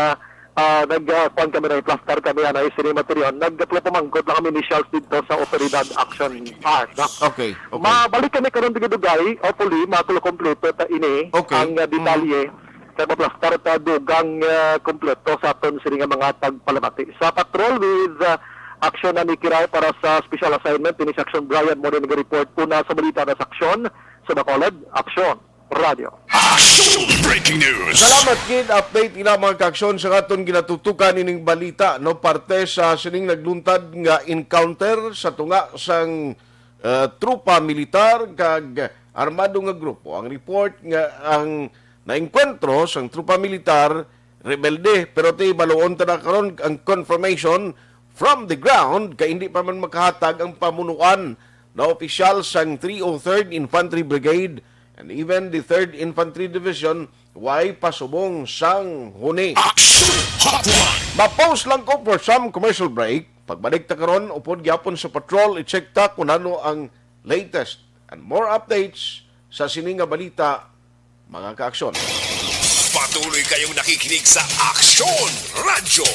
Ah, nag, ah, kuwan kami na, plastar kami, anay, sini material. Nagpamangkot lang kami initials dito sa Otoridad Action Park, no? Okay, okay. Mabalik kami karon dugay-dugay, hopefully, makulo kompleto ta ini Okay. ang, ah, Mm. detalye. Kay maplastar ta dugang, ah, kompleto sa aton sini nga mga tagpalamati. Sa patrol with, ah, Action na ni Kiray para sa special assignment. Ini si Action Brian mo rin nag-report. Una sa balita na sa Action, sa Bacolod, Action. Radyo. Action Breaking News. Salamat gid, update ina mga kaaksyon sa aton ginatutukan ining balita, no, parte sa sining nagluntad nga encounter sa tunga sang, eh, tropa militar kag armado nga grupo. Ang report nga ang naengkwentro sang tropa militar rebelde, pero ti baluon ta na karon ang confirmation from the ground kay hindi pa man makahatag ang pamunuan na opisyal sang three oh third Infantry Brigade and even the third Infantry Division, way pasubong sang huni. Action Hotline. Ma-pause lang ko for some commercial break. Pagbalik ta karon, upod gyapon sa patrol, i-check ta kung ano ang latest and more updates sa sini nga balita, mga kaaksyon. Patuloy kayong nakikinig sa Aksyon Radyo.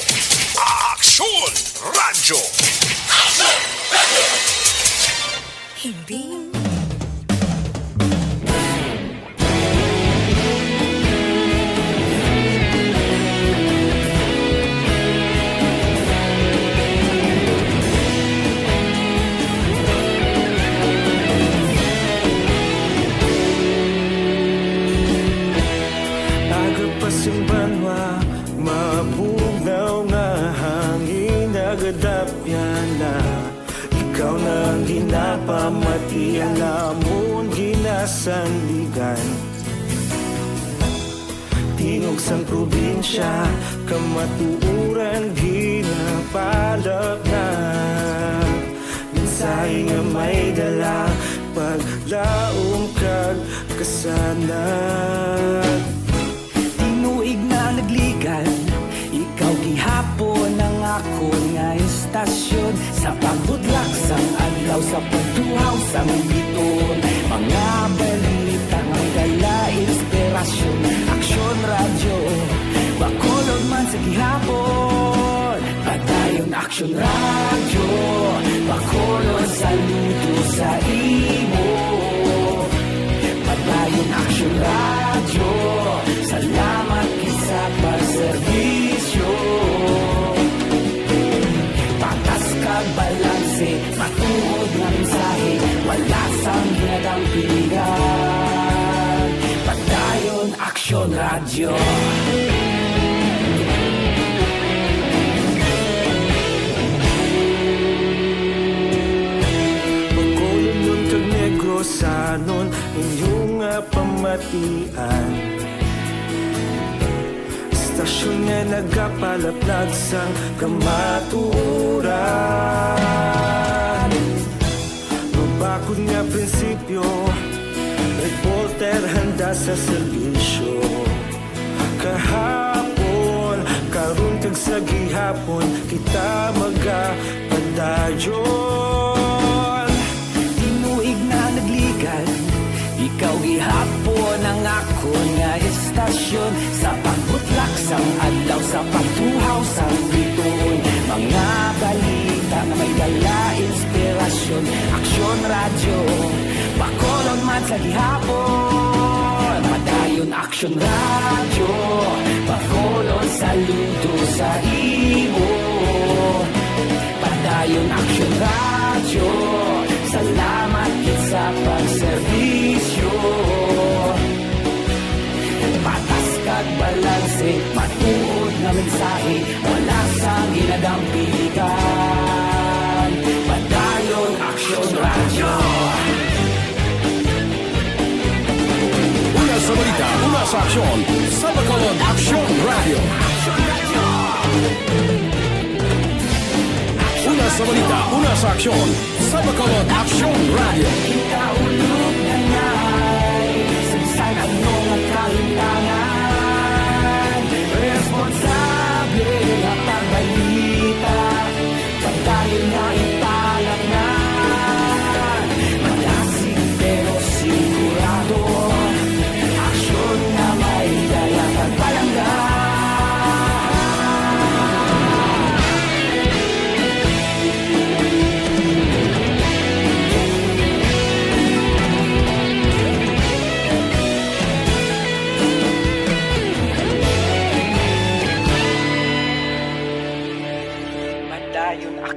Aksyon Radyo. Himbing. Aga pa sing banwa, mabugnaw nga hangin, nagadapyan na. Ikaw na ang ginapamati, ang amon ginasandigan. Tingog sang probinsya, kamatuoran ginapalapnag. Mensahe nga may dala, paglaom kag kasanag. Tinuig na nagligad, ikaw gihapon ang akon nga istasyon. Sa pagbutlak sang adlaw, sa pagtuhaw sang biton, mga balita nga dala inspirasyon. Aksyon Radyo, Bacolod man sa gihapon. Padayon Aksyon Radyo, Bacolod, saludo sa imo. Padayon Aksyon Radyo, salamat gid sa pagserbisyo. Patas kag balanse, matuod nga mensahe, wala sang ginadampigan. Padayon Aksyon Radyo. Bacolodnon kag Negrosanon, inyo nga pamatian. Istasyon nga nagapalaplag sang kamatuoran. Mabakod nga prinsipyo, reporter handa sa serbisyo. Kahapon, karon kag sa gihapon, kita magapadayon. Tinuig na nagligad, ikaw gihapon ang akon nga istasyon. Sa pagbutlak sang adlaw, sa pagtuhaw sang bituon, mga balita nga may dala inspirasyon. Aksyon Radyo, Bacolod man sa gihapon. Padayon Aksyon Radyo, Bacolod, saludo sa imo. Padayon Aksyon Radyo, salamat gid sa pagserbisyo. Patas kag balanse, matuod nga mensahe, wala sang ginadampigan. Padayon Aksyon Radyo. Una sa balita, una sa aksyon, sa Bacolod Aksyon Radyo. Una sa balita, una sa aksyon, sa Bacolod Aksyon Radyo. Kita ulog na ngay, sa bisan ano nga kahintangan, responsable nga pagbalita. Padayon nga ipalapngan, malasig pero sigurado. Aksyon nga may dala kag palangga.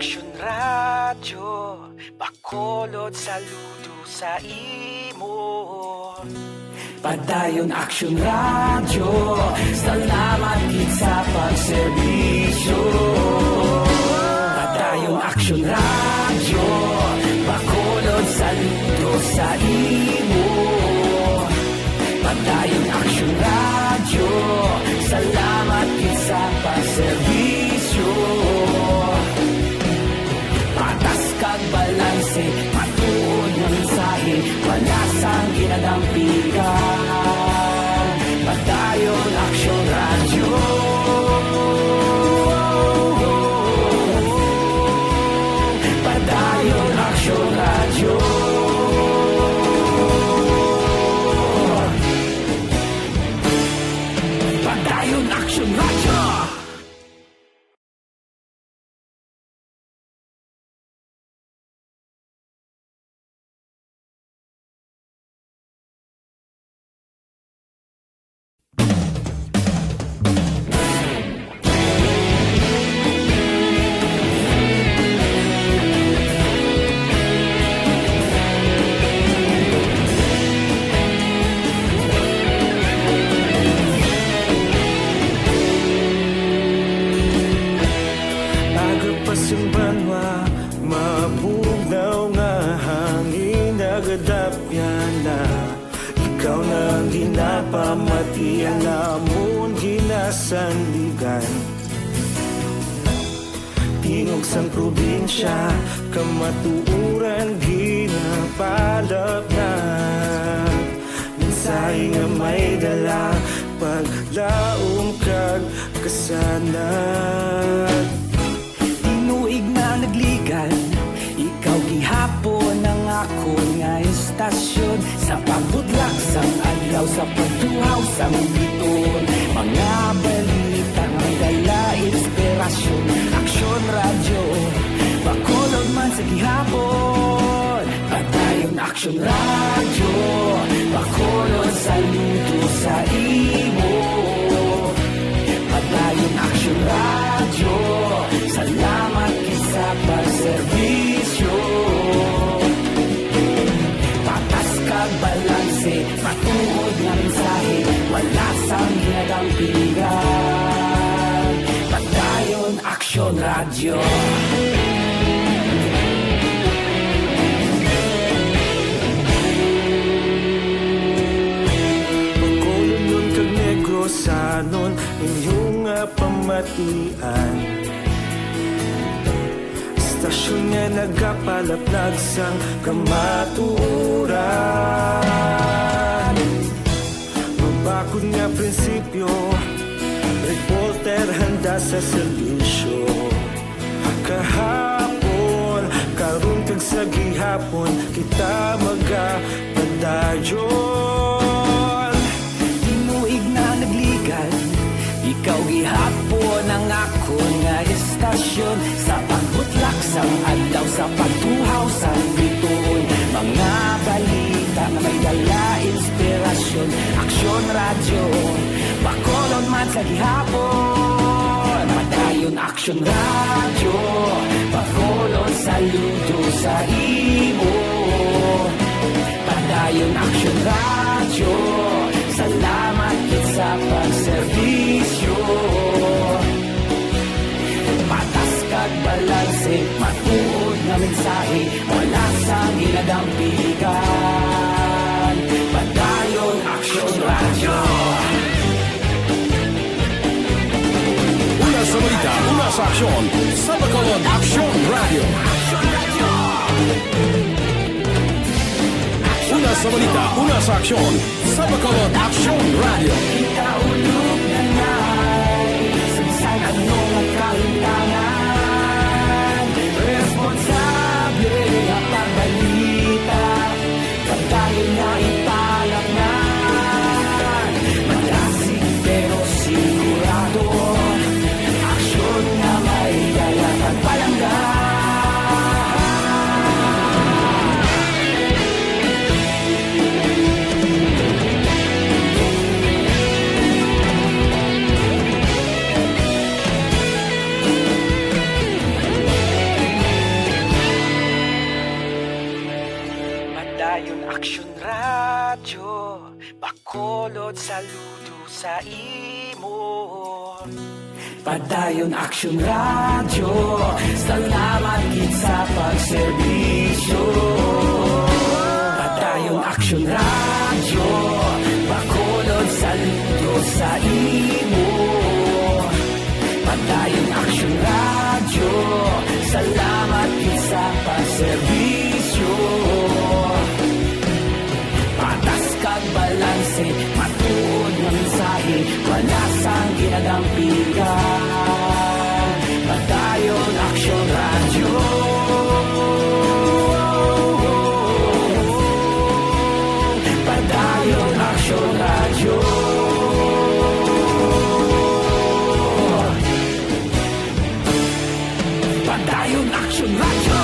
Aksyon Radyo, Bacolod, saludo sa imo. Padayon Aksyon Radyo, salamat gid sa pagserbisyo. Padayon Aksyon Radyo, Bacolod, saludo sa imo. Padayon Aksyon Radyo, salamat gid sa pagserbisyo. Patas kag balanse, matuod nga mensahe, wala sang ginadampigan. Padayon Aksyon Radyo. Padayon Aksyon Radyo. Padayon Aksyon Radyo. Aga pa sing banwa, mabugnaw nga hangin nagadapyan na. Ikaw na ang ginapamati, ang amon ginasandigan. Tingog sang probinsya, kamatuoran ginapalapnag. Mensahe nga may dala, paglaom kag kasanag. Tinuig na nagligad, ikaw gihapon ang akon nga estasyon. Sa pagbutlak sang adlaw, sa pagtuhaw sang bituon, mga balita nga may dala inspirasyon. Aksyon Radyo, Bacolod man sa gihapon. Padayon Aksyon Radyo, Bacolod, saludo sa imo. Padayon Aksyon Radyo, salamat gid sa pagserbisyo. Patas kag balanse, matuod nga mensahe, wala sang ginadampigan. Padayon Aksyon Radyo. Bacolodnon kag Negrosanon, inyo nga pamatian. Estasyon nga nagapalapnag sang kamatuoran. Mabakod nga prinsipyo, reporter handa sa serbisyo. Kahapon, karon kag sa gihapon, kita magapadayon. Tinuig na nagligad, ikaw gihapon ang akon nga estasyon. Sa pagbutlak sang adlaw, sa pagtuhaw sang bituon, mga balita nga may dala inspirasyon. Aksyon Radyo, Bacolod man sa gihapon. Padayon Aksyon Radyo, Bacolod, saludo sa imo. Padayon Aksyon Radyo, salamat gid sa pagserbisyo. Patas kag balanse, matuod nga mensahe, wala sang ginadampigan. Padayon Aksyon Radyo. Una sa balita, una sa aksyon, sa Bacolod Aksyon Radyo. Una sa balita, una sa aksyon, sa Bacolod Aksyon Radyo. Kita ulog na nai, sa bisan ano nga kahintangan, responsable nga pagbalita. Pagdayon nga ipalapnan, malasig pero sigurado. Aksyon nga may dala kag palangga. Kulod saludo sa imo. Padayon Aksyon Radyo, salamat gid sa pagserbisyo. Padayon Aksyon Radyo, Bacolod saludo sa imo. Padayon Aksyon Radyo, salamat gid sa pagserbisyo. Patas kag balanse, matuod nga mensahe, wala sang ginadampigan. Padayon Aksyon Radyo. Padayon Aksyon Radyo. Padayon Aksyon Radyo.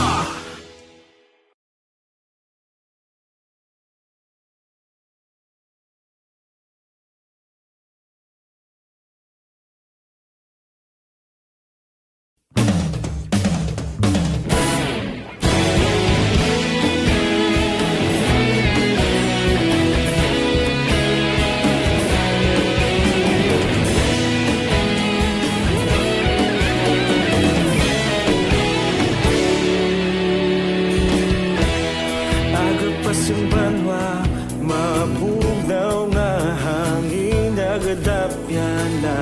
Aga pa sing banwa, mabugnaw nga hangin, nagadapyan na.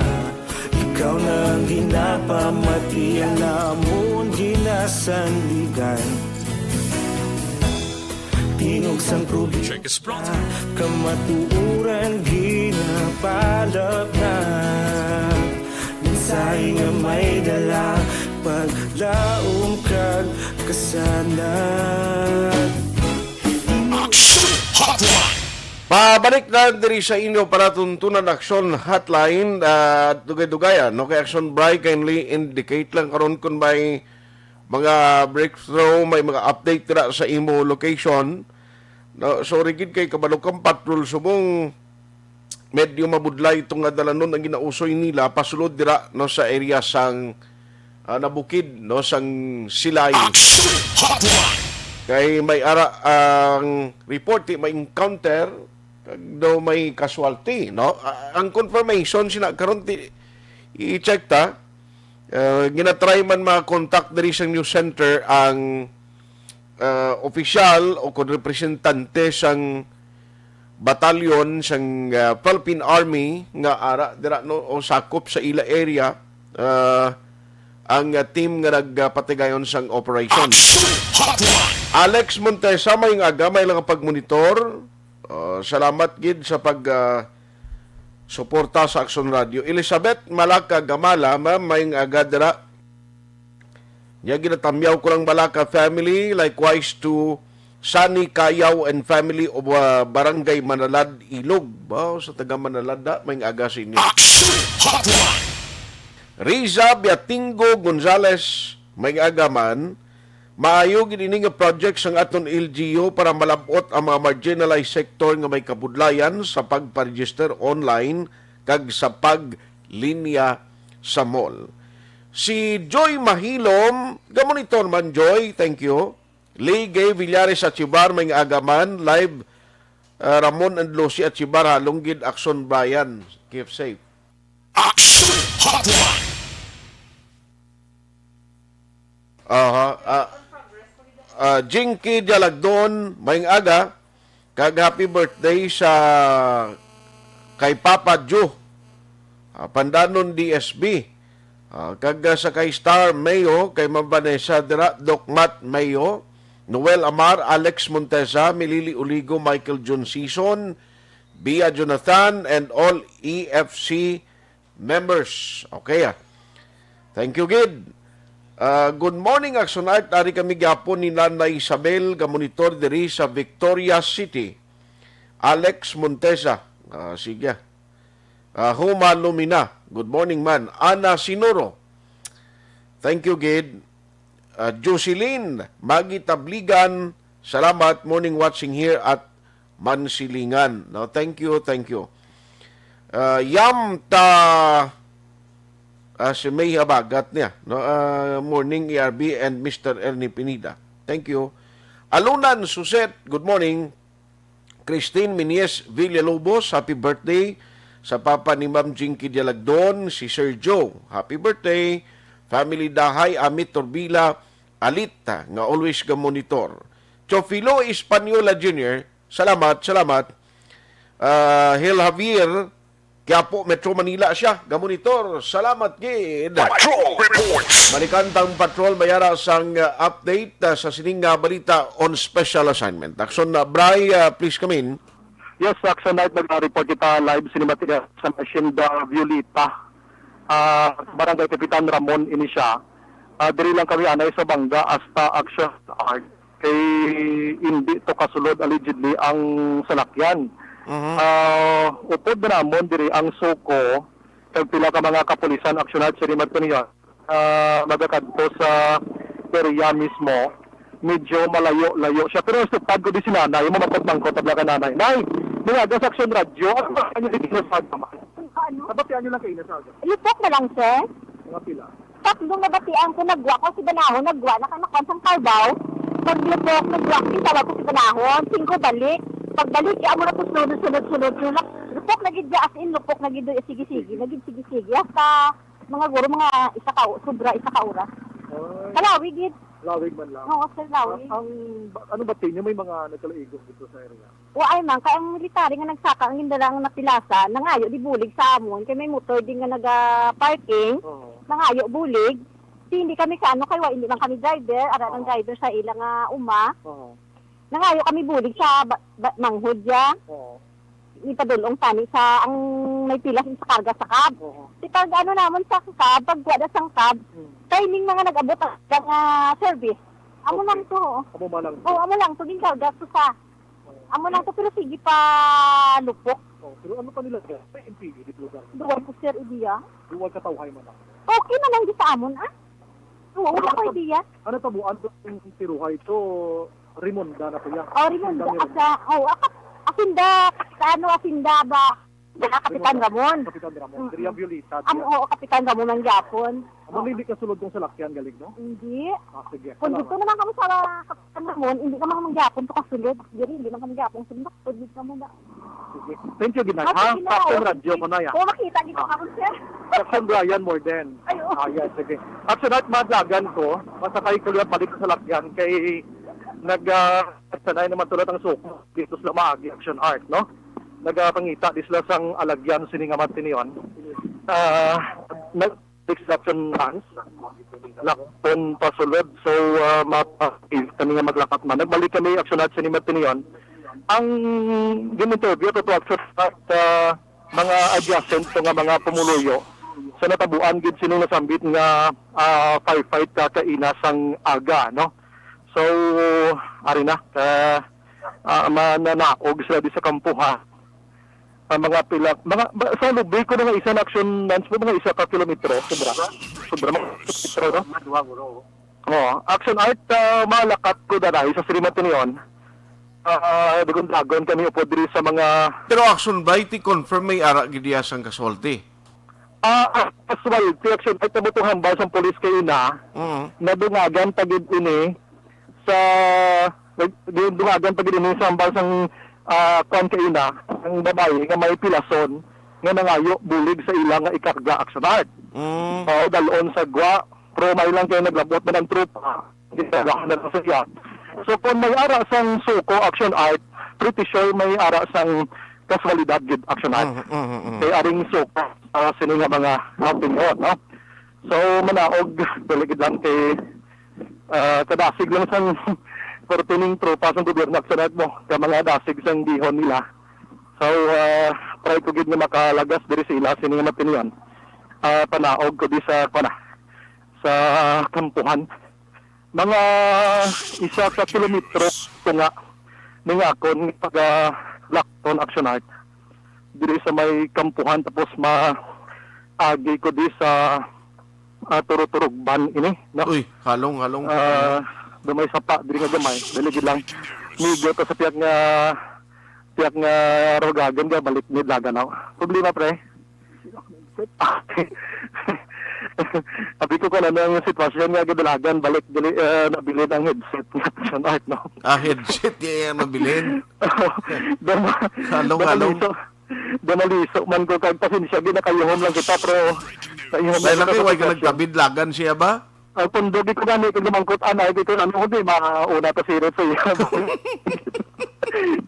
Ikaw na ang ginapamati, ang amon ginasandigan. Tingog sang probinsya, Check is brought. Kamatuoran ginapalapnag. Mensahe nga may dala, paglaom kag kasanag. Action Hotline. Pabalik na diri sa inyo palatuntunan, Action Hotline, ah, dugay-dugayan, no? Kay Action Bri, kindly indicate lang karon kung may mga breakthrough, may mga update dira sa imo location. No, sorry gid kay kabalo kang patrol subong medyo mabudlay itong nga dalanon ang ginausoy nila pasulod dira, no, sa area sang, ah, Nabukid, no, sang Silay. Action Hotline. Kay may ara ang report, di may encounter, kag daw may casualty, no? Ah, ang confirmation sina karon ti i-check ta. Ah, ginatry man ma-contact diri sa news center ang, ah, opisyal o kon representante sang batalyon sang, ah, Philippine Army nga ara dira, no, o sakop sa ila area, ah, ang, ah, team nga nagpatigayon sang operation. Action Hotline. Alex Montesa, may nga gamay lang ang pagmonitor. Ah, salamat gid sa pag, ah, suporta sa Action Radio. Elizabeth Malaka Gamala, ma'am, may nga aga dira. Nya, ginatamyaw ko lang Malaka family, likewise to Sunny Kayaw and family of, uh, Barangay Manalad, Ilog. Wow, sa taga Manalad na, may aga sa inyo. Action Hotline. Riza Biatingo Gonzales, may aga man. Maayo gid ini nga project sang aton L G U para malab-ot ang mga marginalized sector nga may kabudlayan sa pagpa-register online kag sa paglinya sa mall. Si Joy Mahilom, gamonitor man, Joy, thank you. Lee Gay Villares Achibar, may nga aga man, live, uh, Ramon and Lucy Achibar, halong gid, Action Brian, keep safe. Action Hotline. Aha, ah, ah, Jinky Dialagdon, may nga aga. Kag happy birthday sa kay Papa Joe, ah, Pandanon D S B. Ah, kag, ah, sa kay Star Mayo, kay Ma'am Vanessa dira, Doc Matt Mayo, Noel Amar, Alex Montesa, Milili Oligo, Michael John Sison, Bia Jonathan, and all E F C members. Okay, ah. Thank you, gid. Ah, good morning, Action Art. Ari kami gyapon ni Nanay Isabel, gamonitor diri sa Victoria City. Alex Montesa. Ah, sige. Ah, Huma Lumina. Good morning, man. Ana Sinuro. Thank you, gid. Ah, Jocelyn Magi Tabligan, salamat. Morning watching here at Mansilingan. No, thank you, thank you. Ah, Yam Ta, ah, si May Habagat niya. No, ah, morning, E R B and Mister Ernie Pineda. Thank you. Alunan Suset, good morning. Christine Minies Villalobos, happy birthday. Sa papa ni Ma'am Jinky Dialagdon, si Sir Joe, happy birthday. Family Dahay, Amit Torbila, Alita, nga always ga-monitor. Teofilo Española Junior, salamat, salamat. Ah, Hel Javier, Quiapo, Metro Manila siya, ga-monitor. Salamat gid. Patrol Reports. Malikantang Patrol, may ara sang, uh, update, uh, sa sining nga balita on special assignment. Action, uh, Bri, uh, please come in. Yes, Action Night, nag-report kita live sini Matigas sa Hacienda Violeta. Ah, Barangay Kapitan Ramon ini siya. Ah, diri lang kami anay sa Banga hasta Action Art. Kay hindi to kasulod allegedly ang salakyan. Mhm. Ah, upod na namon diri ang suko kag pila ka mga kapulisan, Action Art, sa Rimat Cunyon, ah, magakadto sa area mismo. Medyo malayo-layo siya. Pero stupad ko di si nanay, mamangkot-mangkot tabla ka nanay. Nay, nilaga sa Action Radyo. Ano ba ang inyo dito sa naman? Ano? Nabatian nyo lang kayo na sa aga? Lupok na lang, sir. Mga pila? Tatlong nabatian ko, nagwa ko si Banahon, nagwa na ka nakuan sang Carabao. Paglupok, nagwa ko, tawag ko si Banahon, singko balik. Pagbalik, ya mo na to sunod, sunod, sunod, sunod. Lupok na gid, as in, lupok na gid, sige, sige, na gid, sige, sige. Hasta, mga guro, mga isa ka, sobra, isa ka oras. Ay. Kalawi gid. Lawig man lang. Oo, sir, lawig. Ang, ang, ba-, ano ba, tinyo, may mga nagkalaigog dito sa area? Wa ay man, kay ang military nga nagsaka ang gindala ang napilasa, nangayo di bulig sa amon, kay may motor din nga naga-parking, Oo. Nangayo bulig. Di, hindi kami sa ano, kay wa, hindi man kami driver, ara ang Oo. Driver sa ila nga uma. Oo. Nangayo kami bulig sa ba, ba, manghod ya. Oo. Ipadulong tani sa ang may pilas sa karga sa cab. Oo. Di pag ano namon sa cab, pag wala sang cab, Hmm. Kay ning mga nag-abot ang, ang, ah, service. Amo Okay. lang to. Amo man lang to. Oh, amo lang to, ginkarga to sa Amo lang to, pero sige pa lupok. Oh, pero ano pa nila dyan? May M P U dito lugar. Duwal ko, sir, idea. Duwal ka tawhay man lang. Okay na lang di sa amon, ah. Oo, wala ko idea. Ano tabuan to yung tiruhay to? Rimonda na to yan. Oh, Rimonda. Rimonda, Rimonda. Asa, oh, aka-, asinda, sa ano, asinda ba? Wala, Kapitan Ramon. Kapitan Ramon. Mm-mm. Diri ang Violeta, Am-, diya. Oo, Kapitan Ramon ang yapon. Amo, hindi ka sulod kung salakyan, galing, no? Hindi. Ah, sige. Kung Salamat. Dito naman kami sa Kapitan Ramon, hindi naman kami yapon to kasulod. Diri, hindi naman kami yapon sulod. Kung dito naman na. Sige. Thank you, Ginay. Ah, ha? Sige na, Sa ating oo. Radyo ko na, ya. Oo, makita dito Ah. Ka, sir. Captain Brian Morden. Ay, oo. Ah, yes, sige. At sa lahat, madlagan ko, masakay ko liwat balik sa salakyan kay nag, ah, sanay naman tulad ang suko dito sa Lamagi Action Art, no? Nagapangita di sila sang alagyan sini nga matinion. Ah, nag-, Six Action Lance, Lakton pasulod. So, ah, mapa-, kami nga maglakat man. Nagbalik kami, Action Lance, ni Martinion. Ang gin-interview ko to, Action Lance, ah, mga adjacent to nga mga pumuluyo sa natabuan gid sining nasambit nga, ah, firefight ka kaina sang aga, no? So, ari na, ka, ah, mananaog sila di sa kampuhan. Ang mga pila, mga, ba, sa lubi ko na nga isa na Action Lance, mga isa ka kilometro, sobra. Sobra, mga kilometro, no? Madwa, bro. Oo. Action Art, ah, malakat ko darahi sa Sri Matinion. Ah, dagon-dagon kami upod diri sa mga Pero Action Bri, ti confirm may ara gid iya sang casualty? Ah, ah, casualty, Action Art, amo tong hambal sang pulis kay ina, Mm. nadungagan pa gid ini sa, nag-, dungagan pa gid ini sa hambal sang, ah, kwan kay ina, ang babayi nga may pilason nga nangayo bulig sa ila nga ikarga, Action Art. Mm. Oo, dalon sa gwa, pero may lang kay naglabot man ang tropa. Ginagawa na lang sa iya. So, kung may ara sang suko, Action Art, pretty sure may ara sang kaswalidad gid, Action Art. Mm, mm, mm. Kay aring suko, ah, sini nga mga opinion, no? So, manaog, dili gid lang kay, ah, kadasig lang sang pertining tropa sang gobyerno, Action Art, mo, ka mga dasig sang gihon nila. So, ah, try ko gid nga makalagas diri sa ila, sini nga matinion. Ah, panaog ko di sa, kuwan na, sa kampuhan. Mga isa ka kilometro tunga ning akon pag-, ah, Lacton, Action Art. Diri sa may kampuhan, tapos maagi ko di sa, ah, Turuturugban ini, no? Uy, halong, halong. Ah, gamay sapa diri nga gamay. Dali gid lang. Medyo to sa pihak nga, pihak nga Rogagan, nga balik ni Laganaw. Problema, pre? Abi ko kung ano ang sitwasyon nga gidalagan, balik dili, eh, nabilin ang headset nga Action Art, no? Ah, headset, iya ang nabilin. Dama, Halong, halong. Damaliso, damaliso man ko kag pasensya, ginakayuhom lang kita, pero kayuhom lang Dahil lang kita kay sa way ka sitwasyon. Nagtabid, lagan siya ba? Ang pundo, di ko gani, kung gumangkot, anay, di ko ano, di mauna pa sirit sa iya.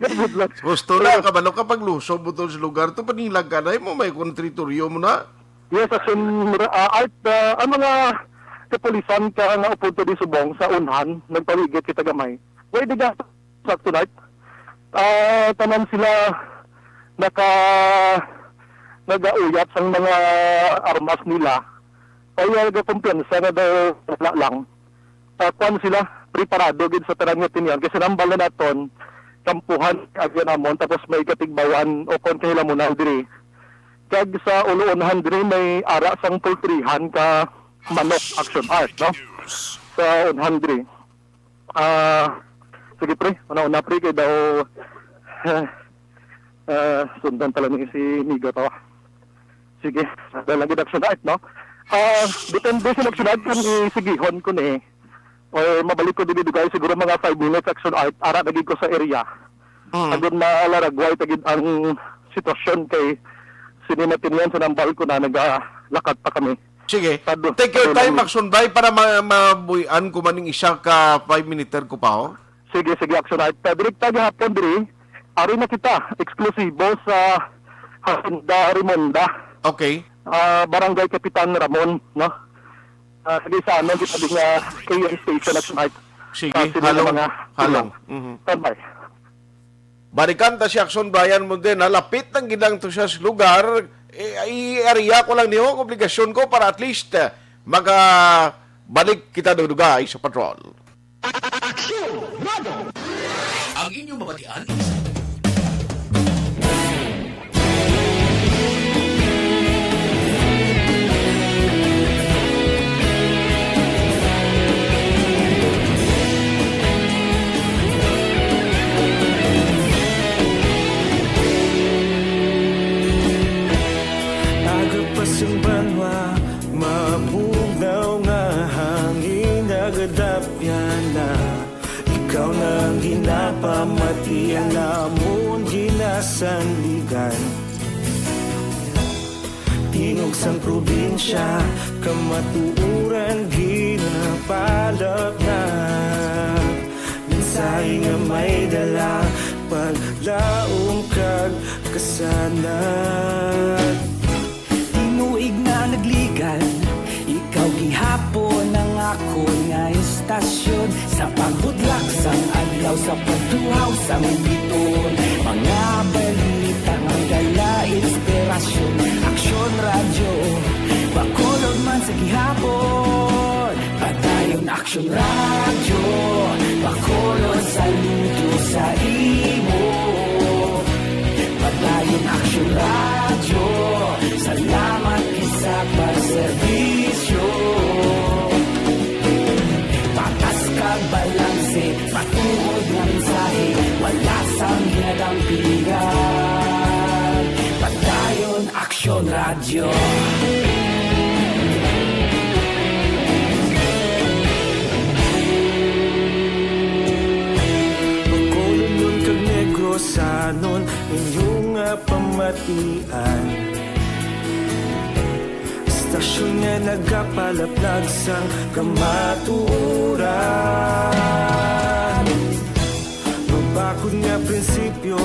Gabod lang. Gusto na, Pero kabalo ka pag lusob mo to sa lugar to, panilag ka na, mo may kontritoryo mo na. Yes, Action, ah, Art, ah, ang mga kapulisan ka nga upunto di subong sa unhan, nagpawigit kita gamay. Pwede ka sa tonight? Ah, tanan sila naka, nagauyat sang mga armas nila. Kaya nagakumpiyansa nga daw wala lang. Ah, kwan sila, preparado gid sa tanan nga tinyan. Kasi nambal na naton, kampuhan, agyan namon, tapos may katigbawan o kon kahilamunan diri. Kag sa uluunhan diri may ara sang pultrihan ka manok, Action Art, no? Sa unhan diri. Ah, sige, pre, una-una, pre, kay daw, ah, sundan pala ni si Migo to. Sige, dahil lang gid, Action Art, no? Ah, depende sa Action Art kung isigihon ko ni, or mabalik ko dili dugay, siguro mga five minutes, Action Art, ara na gid ko sa area. Mm. Agod malaragway ta gid ang sitwasyon kay sini matinyan sa nambal ko na nagalakat pa kami. Sige. Sa do-, Take your sa time, dulang. Action Bay, para ma-, mabuy-an ko man ning isa ka five minute ko pa, oh. Sige, sige, Action Art. Ta, direkta gihapon diri, ari na kita, eksklusibo sa Hacienda Rimonda. Okay. Ah, Barangay Kapitan Ramon, no? Ah, lagi sa anon kita din nga A M station, Action Art. Sige, Ah, sila halong, mga halong. Tulong. Mhm. Standby. Balikan ta si Action Brian mo din, ha? Lapit nang gid lang to siya sa lugar. Eh, i-area ko lang niyo ang obligasyon ko para at least, eh, makabalik kita dugay sa patrol. Aksyon! Radyo! Ang inyong mabatian is Aga pa sang banwa, mabugnaw nga hangin nagadapyan na. Ikaw na ang ginapamati, ang amon ginasandigan. Tingog sang probinsya, kamatuoran ginapalapnat. Mensahe nga may dala, paglaom kag kasanag. Tinuig na nagligan, ikaw gihapon ang akon nga istasyon. Sa pagbudlak sang adlaw, sa pagtuhaw sang biton, mga balita nga dala inspirasyon. Aksyon Radyo, Bacolod man sa gihapon. Padayon Aksyon Radyo, Bacolod, saludo sa imo. Padayon Aksyon Radyo, salamat gid sa pagserbisyo. Patas kag balanse, matuod nga mensahe, wala sang ginadampigan. Padayon Aksyon Radyo. Bacolod kag Negros, anon inyo nga pamatian. Istasyon nga nagapalaplag sang kamatuoran. Mabakod nga prinsipyo,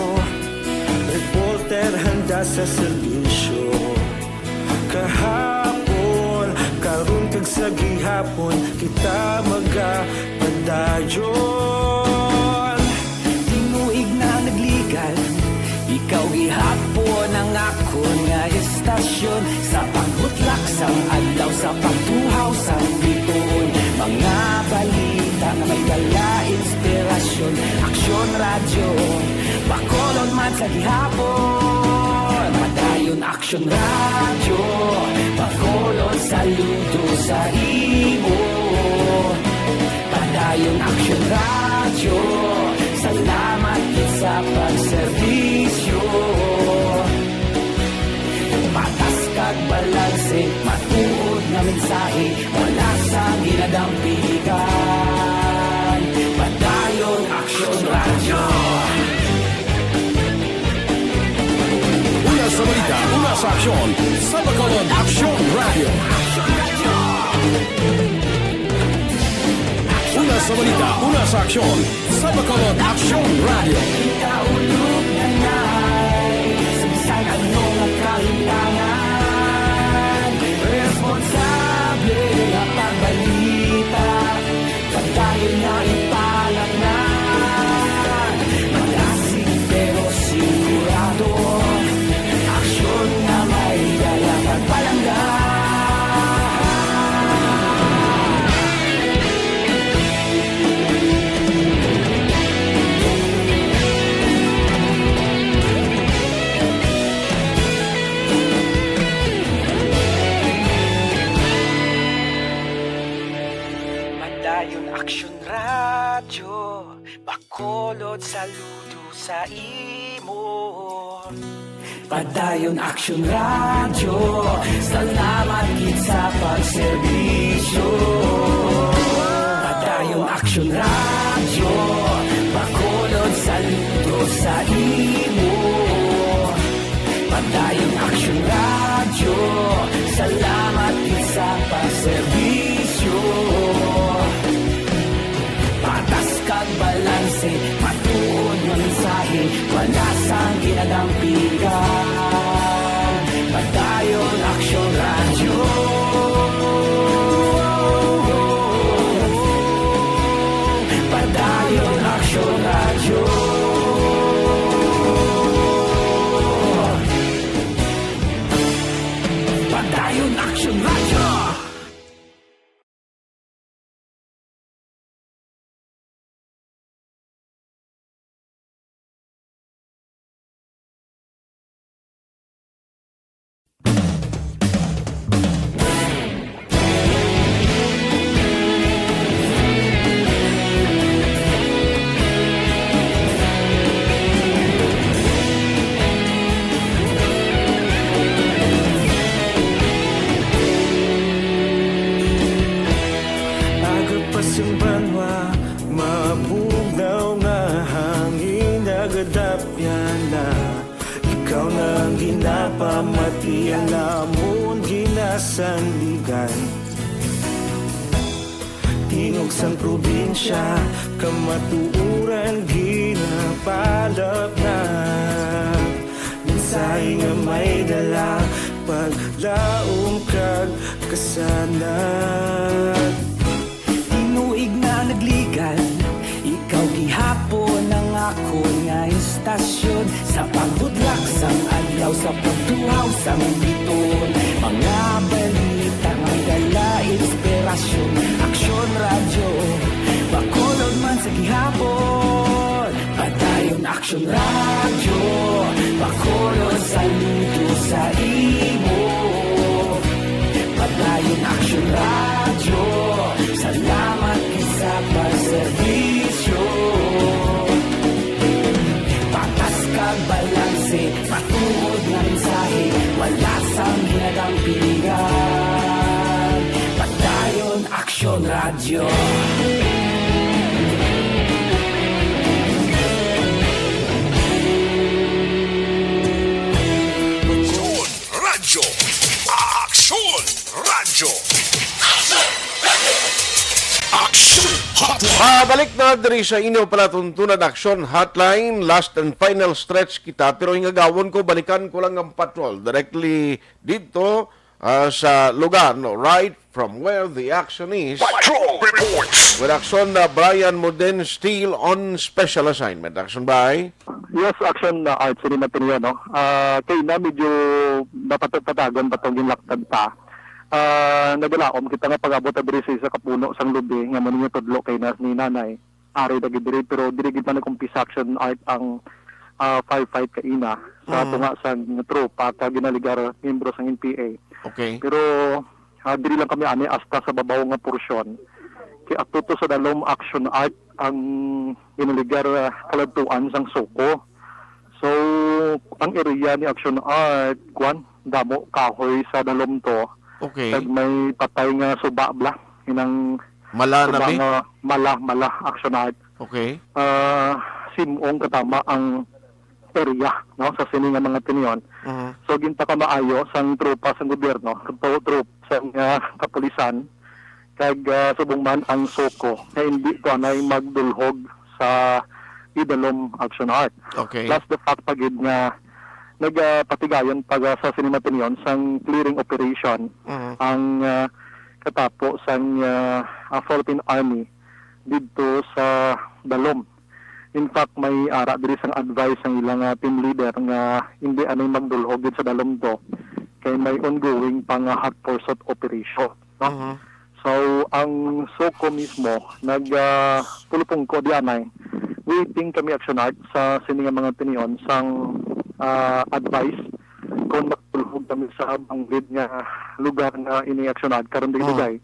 reporter handa sa serbisyo. Kahapon, karon kag sa gihapon, kita magapadayon. Tinuig na nagligan, ikaw gihapon ang akon nga istasyon. Sa pagbutlak sang adlaw, sa pagtuhaw sang bituon, mga balita nga may dala inspirasyon. Aksyon Radyo, Bacolod man sa gihapon. Padayon Aksyon Radyo, Bacolod, saludo sa imo. Padayon Aksyon Radyo, salamat gid sa pagserbisyo. Patas kag balanse, matuod nga Mensahe, wala sa ginadampigan. Padayon Aksyon Radyo. Una sa balita, una sa aksyon, sa Bacolod Aksyon Radyo. Una sa balita, una sa aksyon, sa Bacolod Aksyon Radyo. Kaulog na nai, sa bisan ano nga kalimtangan, responsable nga pagbalita, padayon na ipanatnan. Malasig pero sigurado, aksyon nga may dala kag palangga. Padayon Aksyon Radyo, Bacolod, saludo sa imo. Padayon Aksyon Radyo, salamat gid sa pagserbisyo. Padayon Aksyon Radyo, Bacolod, saludo sa imo. Padayon Aksyon Radyo, salamat gid sa pagserbisyo. Patas kag balanse, matuod nga mensahe, wala sang ginadampigan. Padayon Aksyon Radyo. Padayon Aksyon Radyo. Padayon Aksyon Radyo. Aga pa sing banwa, mabugnaw nga hangin nagadapyan na. Ikaw na ang ginapamati, ang amon ginasandigan. Tingog sang probinsya, kamatuoran ginapalapnag. Mensahe nga may dala, paglaom kag kasanag. Tinuig na nagligan, ikaw gihapon ang akon nga istasyon. Sa pagbutlak sang adlaw, sa pagtuhaw sang biton, mga balita nga dala inspirasyon. Aksyon Radyo, Bacolod man sa gihapon. Padayon Aksyon Radyo, Bacolod, saludo sa imo. Padayon Aksyon Radyo, salamat gid sa pagserbisyo. Patas kag balanse, matuod nga mensahe, wala sang ginadampigan. Padayon Aksyon Radyo. Aksyon Radyo. Aksyon Radyo. Aksyon Hotline. Ah, balik na diri sa inyo palatuntunan, Aksyon Hotline. Last and final stretch kita, pero hingagawon ko, balikan ko lang ang patrol directly dito, ah, sa lugar, no? Right from where the action is. Patrol reports. With Aksyon, ah, Brian Moden still on special assignment. Aksyon, Bri? Yes, Aksyon, ah, Art, sini na piniya, no? Ah, kay na medyo napatag-patagon pa tong ginlaktad pa. Ah, nagalaom kita nga pag-abot ta diri sa isa ka puno sang lubi nga mo ninyo tudlo kay nas ni Nanay. Ari lagi diri, pero diri gid man nag-umpisa, Aksyon Art, ang, ah, firefight kaina sa Mm. tunga sang tropa kag ginaligar miyembro sang N P A. Okay. Pero, ah, diri lang kami ani hasta sa babaw nga porsyon. Kay ato to sa dalom, Aksyon Art, ang ginaligar, ah, kaladtuan sang Soko. So, ang area ni Aksyon Art, kwan, damo kahoy sa dalom to. Okay. Kag may patay nga suba bala. Inang Mala na suba bi? Nga mala, mala, Action Art. Okay. Ah, sim-ong katama ang area, no, sa sini nga mga tinion. Mhm. So, ginpakamaayo sang tropa sang gobyerno, tro-, tropa sang, ah, kapulisan, kag, ah, subong man ang SOCO, nga hindi to anay magdulhog sa Idalom Action Art. Okay. Plus the fact pa gid nga nagapatigayon pa ga sa sini nga tinion sang clearing operation Mhm. ang, ah, katapo sang, ah, ah, Philippine Army didto sa Dalom. In fact, may ara diri sang advice sang ilang, ah, team leader nga hindi anay magdulhog gid sa Dalom to kay may ongoing pa nga hot pursuit operation, no? Mhm. So, ang SOCO mismo nag, ah, pulupungko di anay. Waiting kami, Action Art, sa sini nga mga tinion sang, ah, advice kung magdulhog kami sa banggid nga lugar nga ini, Action Art, karon diri Mm. Dugay.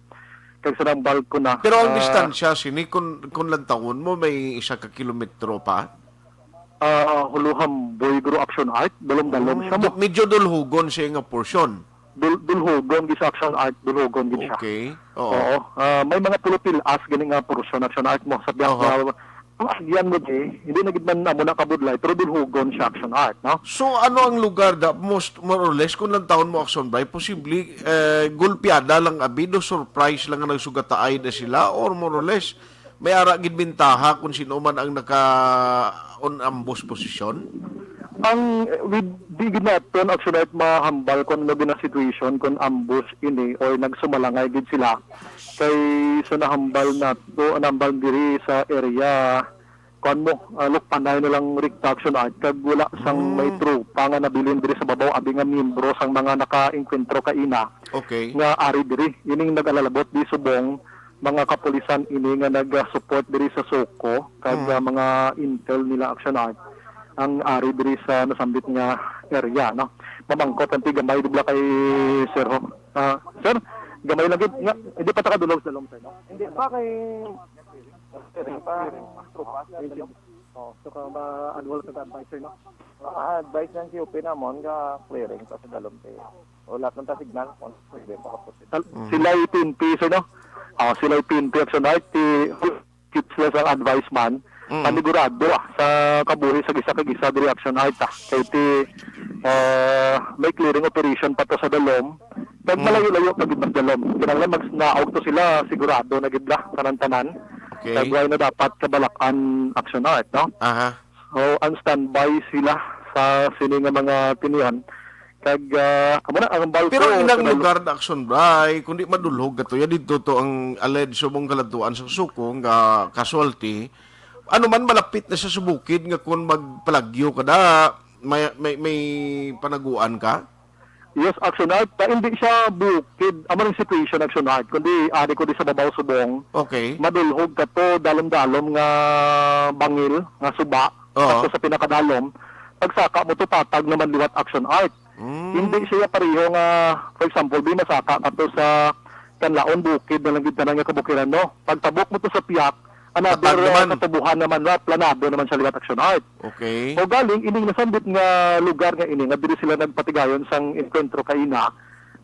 Kag sa nang balko na, Pero ang ah, distansya sini, kung, kung lantawon mo, may isa ka kilometro pa? Ah, Huluhamboy, guro, Action Art, Dalom-Dalom Mm, siya mo. du-, medyo dulhugon siya nga portion. Dul-, dulhugon gid sa Action Art, dulhugon gid siya. Okay. Oo. Oo. Ah, may mga pulupil-as gani nga portion, Action Art mo. Sa biyak Oho. nga, ang agyan mo di, hindi na gid man amo na kabudlay, pero dulhugon siya, Action Art, no? So, ano ang lugar da, most, more or less, kung lantawon mo, Action Bray, posible, eh, gulpiada lang abi, do surprise lang nga nagsugataay na sila, or more or less, may ara gid bintaha kung sino man ang naka on ambush position? Ang, eh, with, di gid naton, Action Art, mahambal kung ano gid ang situation, kung ambush ini or nagsumalangay gid sila. Kay sa nahambal nato, nahambal diri sa area, kuwan mo, ah, Lukpanay na lang, Rick, Action Art, kag wala sang may Mm. tropa nga nabilin diri sa babaw, abi nga miyembro sang mga nakaengkwentro kaina Okay. nga ari diri. Ining nag-alalabot di subong mga kapulisan ini nga nag-support diri sa SOCO, kag, Mm. ah, mga intel nila, Action Art, ang ari diri sa nasambit nga area, no? Mamangkot ang tigamay, di ba, kay Sir, ho? Ah, sir, gamay lang gid nga, hindi pa ta kadulog sa Dalom, sir, no? Hindi pa kay Clearing pa. Tropa sa Dalom. Oh, so ka ma-, ano lang sa advice, sir, no? Ah, advice ng C O P namon nga clearing pa sa Dalom, eh. Wala lang ta signal kung pwede pa kapos. Tal-, Mm. Sila yung P N P, sir, no? Ah, sila yung P N P, Action Art, ti-, kit sila sa advice man. Mm. Panigurado, ah, sa kabuhi sa isa kag isa diri, Action Art, ah. Kay ti, ah, may clearing operation pa to sa Dalom. Kag Mm. malayo-layo pa gid mas Dalom. Kinahanglan mag-, naog to sila, sigurado na gid la, tanan-tanan. Okay. Kag wala na dapat kabalakan, Action Art, no? Aha. So, ang standby sila sa sini nga mga tinion. Kag, ah, amo na, ang balko Pero inang sa lugar na, Action Bray, kundi madulhog ka to, ya dito to ang alleged subong kaladtuan sa SOCO nga casualty. Ano man, malapit na siya sa bukid nga kung magpalagyo ka da, may, may, may panaguan ka? Yes, Action Art, ta hindi siya bukid. Amo ang situation, Action Art, kundi ari ko di sa babaw subong. Okay. Madulhog ka to, dalom-dalom nga bangil, nga suba, Oo. Ato sa pinakadalom. Pagsaka mo to, patag naman liwat, Action Art. Mm. Hindi siya pareho nga, for example, di masaka ka to sa Kanlaon, bukid na lang gid tanan nga kabukiran, no? Pagtabok mo to sa piyak, another, Patag naman. Uh, katubuhan naman, no? Planado naman siya liwat, Action Art. Okay. O galing, ining nasambit nga lugar nga ini, nga diri sila nagpatigayon sang enkwentro kaina,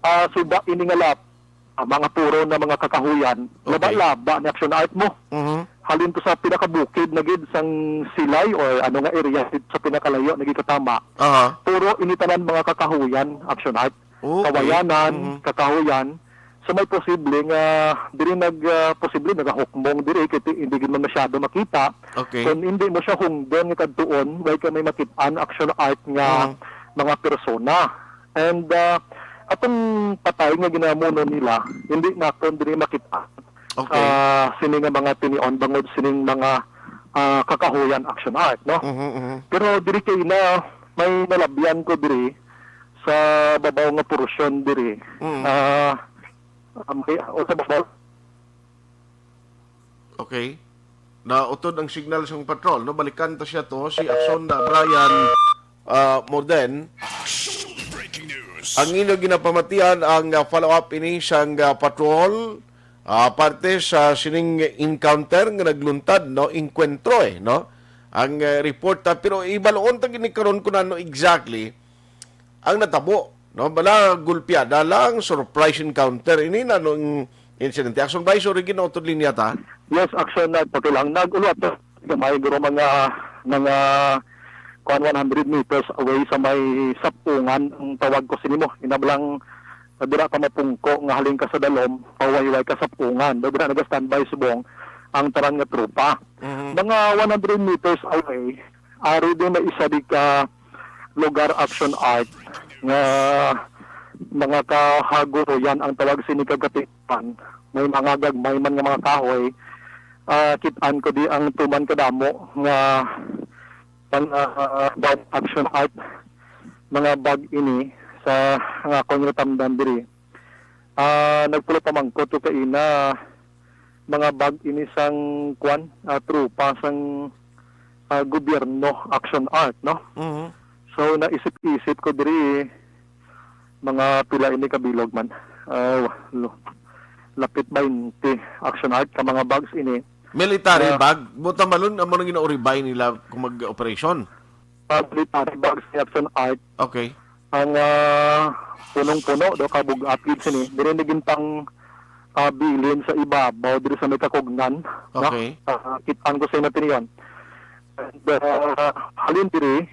ah, suba ini nga lap-, ah, mga puro na mga kakahuyan, Okay. laba-laba ni, Action Art, mo. Mhm. Halin to sa pinakabukid na gid sang Silay or ano nga area sa pinakalayo na gid katama. Aha. Puro ini tanan mga kakahuyan, Action Art. Okay. Kawayanan, Mhm. kakahuyan. So may posible nga diri nag, ah, posible nagahukmong diri kay ti-, hindi gid man masyado makita. Okay. Kung hindi mo siya hungdon nga kadtuon, way ka may makit-an, Action Art, nga Mhm. mga persona. And, ah, atong patay nga ginamuno nila, hindi naton diri makita Okay. sa sini nga mga tinion bangod sining mga, ah, kakahuyan, Action Art, no? Mhm, mhm. Pero diri kay na may nalabyan ko diri sa babaw nga porsyon diri. Mm. Ah, ah, may, o sa babaw. Okay. Nautod ang signal sa patrol, no? Balikan ta siya to, si Action na Brian, ah, Morden. Action Breaking News. Ang inyo ginapamatian ang, ah, follow-up ini sang, ah, patrol, ah, parte sa sining encounter nga nagluntad, no? Enkwentro, eh, no? Ang, ah, report ta, pero ibaluon ta gini karon kung ano exactly ang natabo, No, bala, gulpiada lang, surprise encounter. Ini na nung insidente. Action Bryce, sorry, ginautod linya ta. Yes, Action Night, pati lang. Nag-ulo ato gamay, guro, mga, mga, kuwan, one hundred meters away sa may Sapungan, ang tawag ko sinimo. Inablang, dira ka mapungko nga halin ka sa dalom, pawayway ka Sapungan. Daw dira naga-standby subong ang tanan nga tropa. Mhm. Mga one hundred meters away, ari din na isa di ka lugar, Action Art, nga mga kahaguroyan ang tawag sini kag katipan. May mga gagmay man nga mga kahoy. Ah, kit-an ko di ang tuman kadamo nga pang, ah, bag, Action Art, mga bag ini sa nga akong natamdan diri. Ah, nagpulo pa man ko to kaina, mga bag ini sang, kwan, ah, tropa sang, ah, gobyerno, Action Art, no? Mhm. So, naisip-isip ko diri, mga pila ini kabilog man. Ah, lo-, lapit twenty, Action Art, ka mga bags ini. Military Ah. bag? Buta malun, amo nang ginauribay nila kung mag-operasyon. Ah, military bags ni Action Art. Okay. Ang, ah, punong-puno do ka bug-at gid sini. Diri ni gintang, ah, bilin sa ibabaw, diri sa may kakugnan, no? Okay. Ah, kit-an ko sa inyo tiniyon. And, ah, halin diri,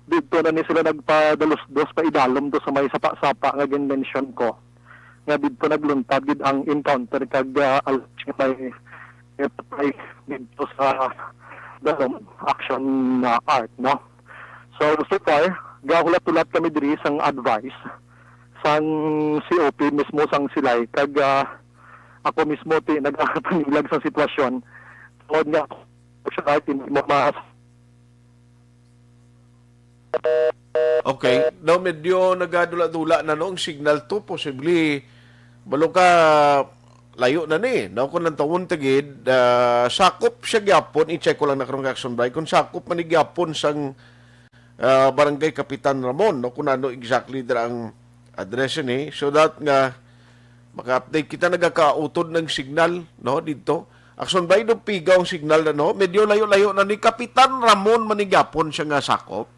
didto na ni sila nagpadalos-dos pa idalom to sa may sapa-sapa nga gin-mention ko. Nga didto nagluntad gid ang encounter kag, ah, alleged nga may, may patay didto sa dalom, Action, ah, Art, no? So, so far, gahulat-hulat kami diri sang advice sang C O P mismo sang Silay, kag, ah, ako mismo ti nagapanilag sa sitwasyon. Tungod nga, Action Art, hindi mo ma- Okay. Daw medyo nagadula-dula na, no, ang signal to. Posible, balo ka, layo na ni, no? Kung ang tawon tagid, ah, sakop siya gyapon, i-check ko lang na karong Action Bryce, kung sakop man ni gyapon sang, ah, Barangay Kapitan Ramon, no? Kung ano exactly dira ang address ni, so that nga maka-update kita, nagakautod ng signal, no, dito. Action Bryce, do pigaw ang signal na, no? Medyo layo-layo na ni Kapitan Ramon man ni gyapon siya nga sakop.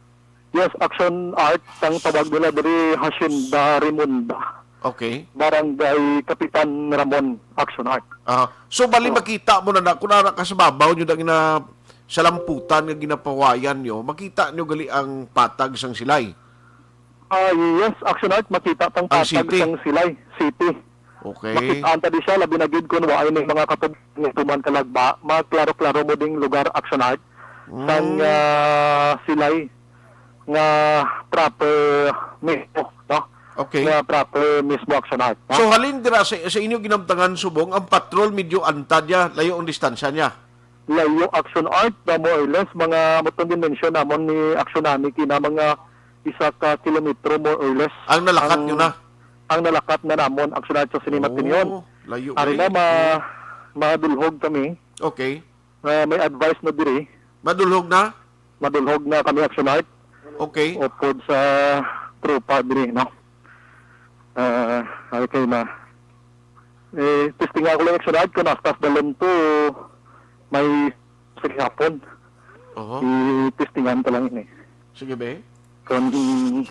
Yes, Action Art, ang tawag nila diri, Hacienda Rimonda. Okay. Barangay Kapitan Ramon, Action Art. Ah, so bali Oh. makita mo na na, kung ara ka sa babaw nyo, dang na sa lamputan nga ginapawayan nyo, makita nyo gali ang patag sang Silay? Ah, yes, Action Art, makita tang Ang patag city? sang Silay, city. Okay. Makita ta di siya, labi na gid kung waay ning mga katub-, nga tuman kalagba, maklaro-klaro mo ding lugar, Action Art, sang, Mm. ah, Silay nga proper mismo, no? Okay. Nga proper mismo, Action Art, no? So, halin dira sa, sa inyo ginamtangan subong, ang patrol medyo antad niya, layo ang distansya niya? Layo, Action Art, na more or less, mga, matong dimension namon ni Action Nani, kina mga isa ka kilometro, more or less. Ang nalakat Ang, nyo na? ang nalakat na namon, Action Art, sa Sinima Oh, Tinion. layo Ari na, eh. ma-, madulhog kami. Okay. Ah, may advice na diri. Madulhog na? Madulhog na kami, Action Art. Okay. Upod sa tropa diri, no? Ah, okay na. Eh, testing ako lang, Action Art, kung nastas dalon to, may sa gihapon. Oho. I-testingan ko lang ini. Sige, be. Kung, mm,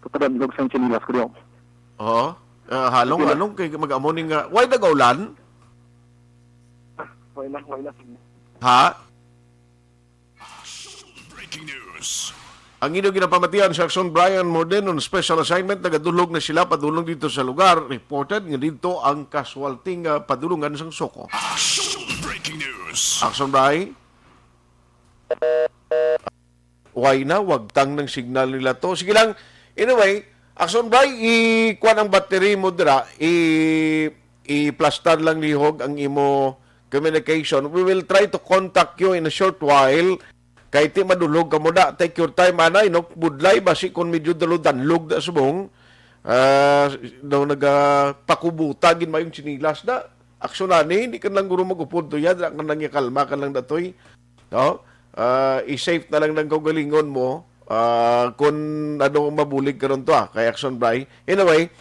papadandog sa chinilas ko diyo. Oo. Ah, halong, Sige. halong kay mag-amo ni nga. Why nag-ulan? Wala, wala. Ha? Breaking news. Ang inyo ginapamatian sa Action Brian Morden on special assignment, nagadulog na sila padulong dito sa lugar. Reported nga dito ang casualty nga padulungan sang Soko. Action Breaking News. Action Brian? Why na? Wagtang ng signal nila to. Sige lang. Anyway, Action Brian, i-kuan ang battery mo dira. I- i-plastar lang lihog ang imo communication. We will try to contact you in a short while. Kay ti madulog ka mo da. Take your time, anay, no? Budlay, basi kung medyo daludanlog da subong. Ah, daw nagapakubuta, gin mayong chinilas da. Aksyon ani, hindi ka lang guro mag-upod to yan. Kan lang kalma, kan lang datoy. No? Ah, i-safe na lang ng kaugalingon mo. Ah, kung ano mabulig karon to, ah, kay Action Bry. Anyway,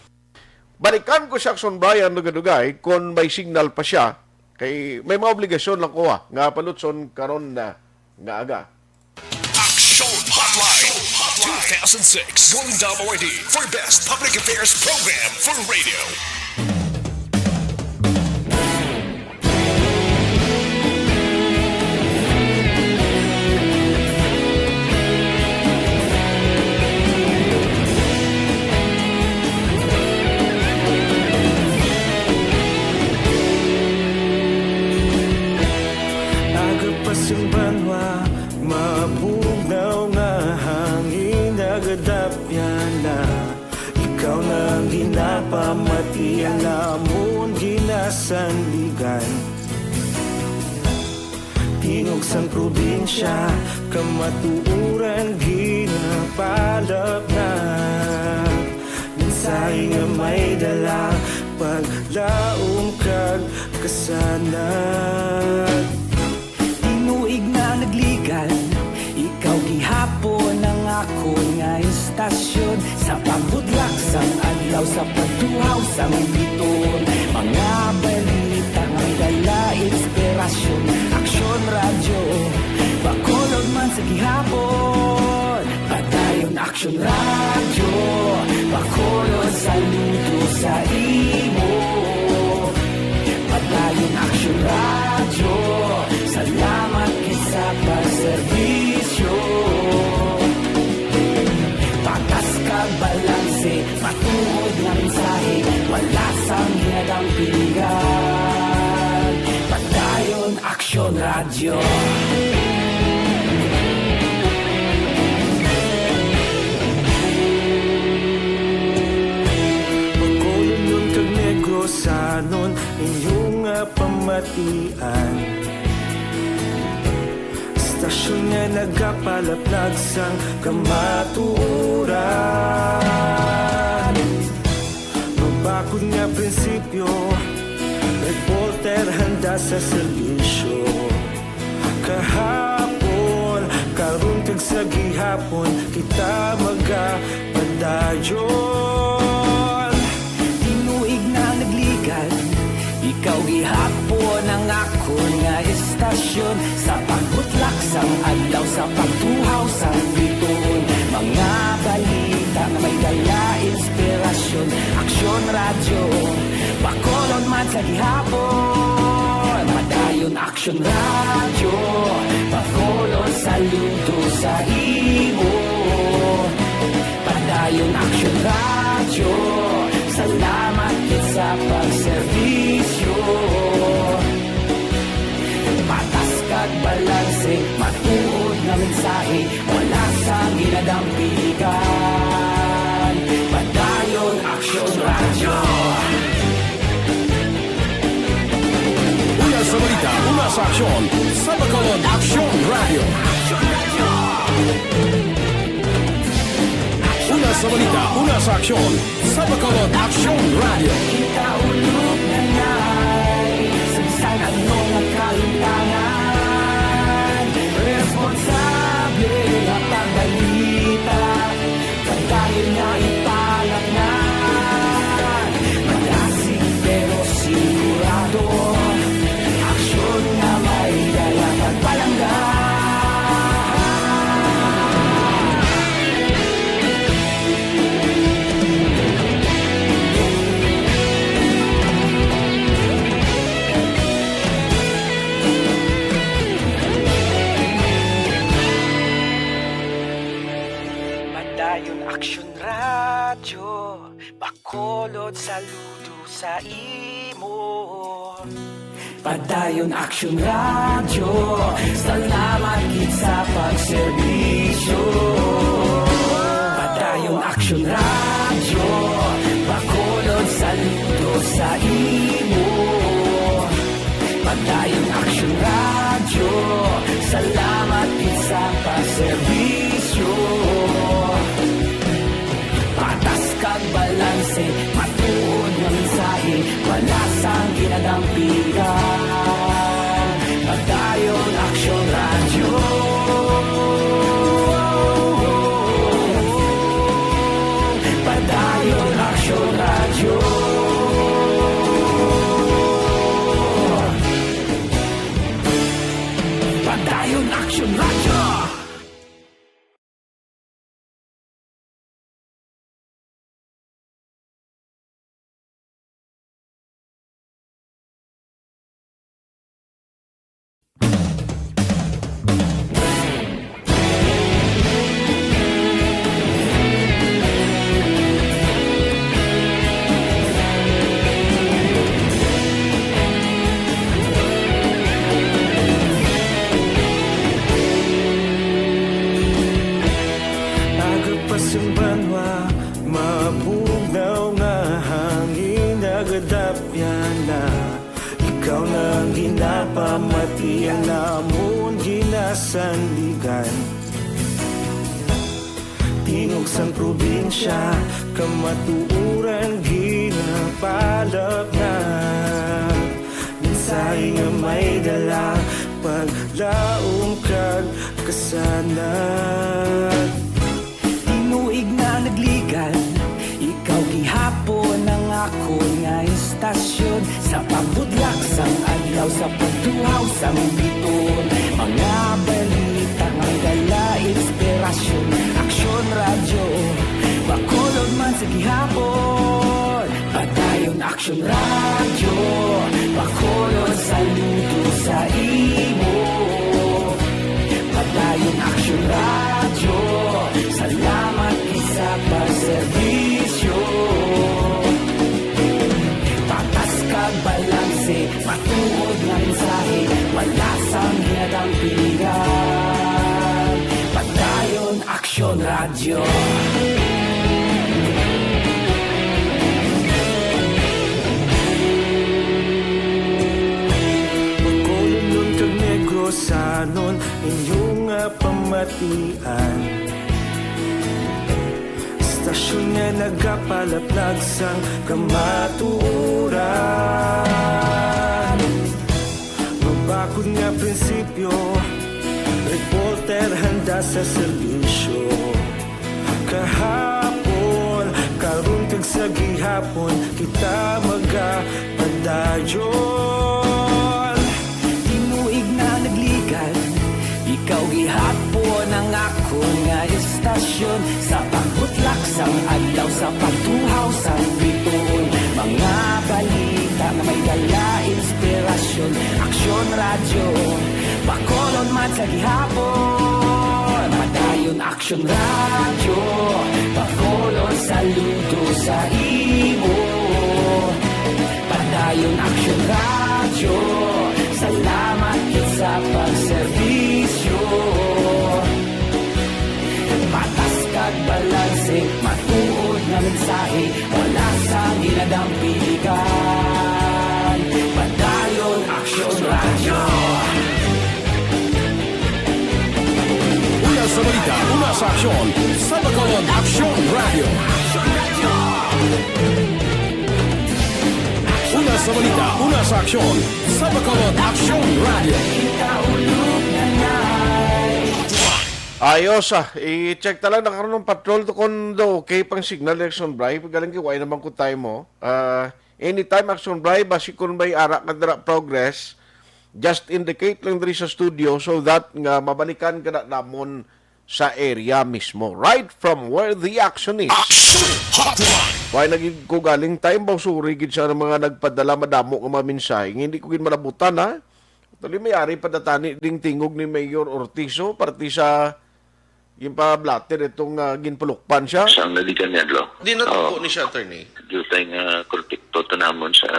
balikan ko si Action Brian, dugay-dugay, kung may signal pa siya, kay may mga obligasyon lang ko, ah, nga palutson karon na nga aga. Action Hotline. two thousand six Golden Dome Awardee for Best Public Affairs Program for Radio. Agapas ang banwa, mabugnaw nga hangin, nagadapyan na. Ikaw na ang ginapamati, ang amon ginasandigan. Tingog sang probinsya, kamatuoran ginapalapnag. Mensahe nga may dala, paglaom kag kasanag. Tinuig na nagligan, ikaw gihapon ang akon nga istasyon. Sa pagbudlak sang adlaw, sa pagtuhaw sang biton, mga balita nga may dala inspirasyon. Aksyon Radyo, Bacolod man sa gihapon. Padayon Aksyon Radyo, Bacolod, saludo sa imo. Padayon Aksyon Radyo, salamat gid sa pagserbisyo. Patas kag balanse, matuod nga mensahe, wala sang ginadampigan. Padayon Aksyon Radyo. Bacolodnon kag Negrosanon, inyo nga pamatian. Istasyon nga nagapalaplag sang kamatuoran. Mabakod nga prinsipyo, reporter handa sa serbisyo. Kahapon, karon kag sa gihapon, kita magapadayon. Tinuig na nagligan, ikaw gihapon ang akon nga istasyon. Sa pagbutlak sang adlaw, sa pagtuhaw sang bituon, mga balita nga may dala inspirasyon. Aksyon Radyo, Bacolod man sa gihapon. Padayon Aksyon Radyo, Bacolod, saludo sa imo. Padayon Aksyon Radyo, salamat gid sa pagserbisyo. Patas kag balanse, matuod nga mensahe, wala sang ginadampigan. Padayon Aksyon Radyo. Una sa balita, una sa aksyon, sa Bacolod Aksyon Radyo. Una sa balita, una sa aksyon, sa Bacolod Aksyon Radyo. Kita ulog na ngay, sa bisan ano nga kalimtangan, responsable nga pagbalita, pagdayon nga ipalatnan. Malasig pero sigurado, aksyon nga may dala kag palangga. Padayon Aksyon Radyo, Bacolod, saludo sa imo. Padayon Aksyon Radyo, salamat gid sa pagserbisyo. Padayon Aksyon Radyo, Bacolod, saludo sa imo. Padayon Aksyon Radyo, salamat gid sa pagserbisyo. Patas kag balanse, matuod nga mensahe, wala sang ginadampigan. Padayon Aksyon Radyo. Padayon Aksyon Radyo. Padayon Aksyon Radyo. Amon ginasandigan, tingog sang probinsya, kamatuoran ginapalapnag. Mensahe nga may dala, paglaom kag kasanag. Tinuig na nagligan, ikaw gihapon ang akon nga istasyon. Sa pagbutlak sang adlaw, sa pagtuhaw sang biton, mga balita nga dala inspirasyon. Aksyon Radyo, Bacolod man sa gihapon. Padayon Aksyon Radyo, Bacolod, saludo sa imo. Padayon Aksyon Radyo, salamat gid sa pagserbisyo. Patas kag balanse, matuod nga mensahe, wala sang ginadampigan. Padayon Aksyon Radyo. Bacolodnon kag Negrosanon, inyo nga pamatian. Istasyon nga nagapalaplag sang kamatuoran. Mabakod nga prinsipyo, reporter handa sa serbisyo. Kahapon, karon kag sa gihapon, kita magapadayon. Tinuig na nagligan, ikaw gihapon ang akon nga istasyon. Sa pagbutlak sang adlaw, sa pagtuhaw sang bituon, mga balita nga may dala inspirasyon. Aksyon Radyo, Bacolod man sa gihapon. Padayon Aksyon Radyo, Bacolod, saludo sa imo. Padayon Aksyon Radyo, salamat gid sa pagserbisyo. Patas kag balanse, matuod nga mensahe, wala sang ginadampigan. Padayon Aksyon Radyo. Una sa balita, una sa aksyon, sa Bacolod Aksyon Radyo. Una sa balita, una sa aksyon, sa Bacolod Aksyon Radyo. Ayos, ah, i-check ta lang na karon ang patrol to kon daw okay pang signal, Action Bri. Galing kay wala naman ko time mo. Ah, anytime, Action Bri, basi kon may ara ka dira progress, just indicate lang diri sa studio so that nga mabalikan ka na namon sa area mismo, right from where the action is. Action Hotline! Why naging ko galing time ba? Sorry gid sa mga nagpadala, madamo nga mga mensahe. Hindi ko gid malabutan, ha? Tuloy may ari pa datani ding tingog ni Mayor Ortizo, parte sa yung pa-blotter itong, ah, ginpulukpan siya. Sa ang naligan niya, Adlaw. Di na Oo. Tupo ni siya, attorney. Dutay nga kortiko to namon sa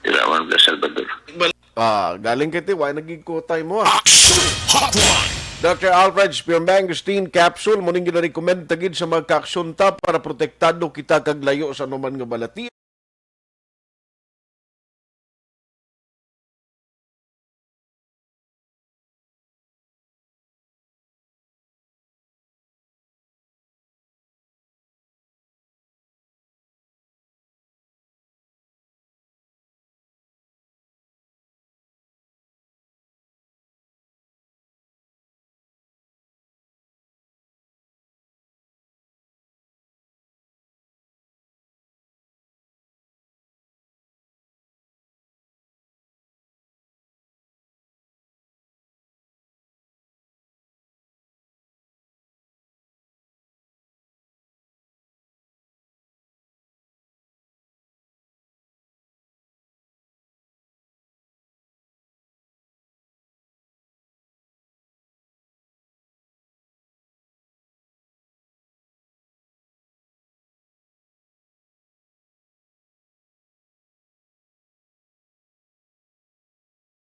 Irawan, Blas, Salvador. Bal- Ah, galing kay Tiway, nagigkutay mo, ah. Action Hotline! Doctor Alfred Spearmangosteen Capsule, mo ning ginarecommend tagid sa mga kaaksyon ta para protektado kita kag layo sa anuman nga balati.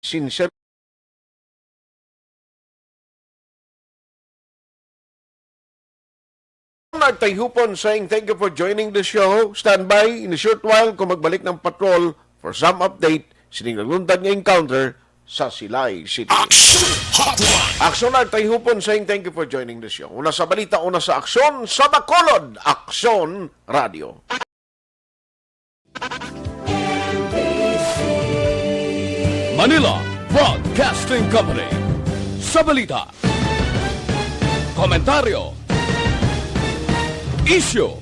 Sincere. Nagtayhupon saying thank you for joining the show. Stand by in a short while kung magbalik ng patrol for some update sining nagluntad nga encounter sa Silay City. Action Hotline. Aksyon Live, Tayhupon saying thank you for joining the show. Una sa balita, una sa aksyon, sa Bacolod, Aksyon Radio. Manila Broadcasting Company. Sa balita, komentaryo, isyu,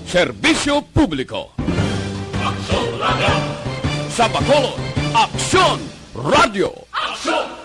serbisyo publiko. Aksyon Radio. Sa Bacolod, Aksyon Radio. Aksyon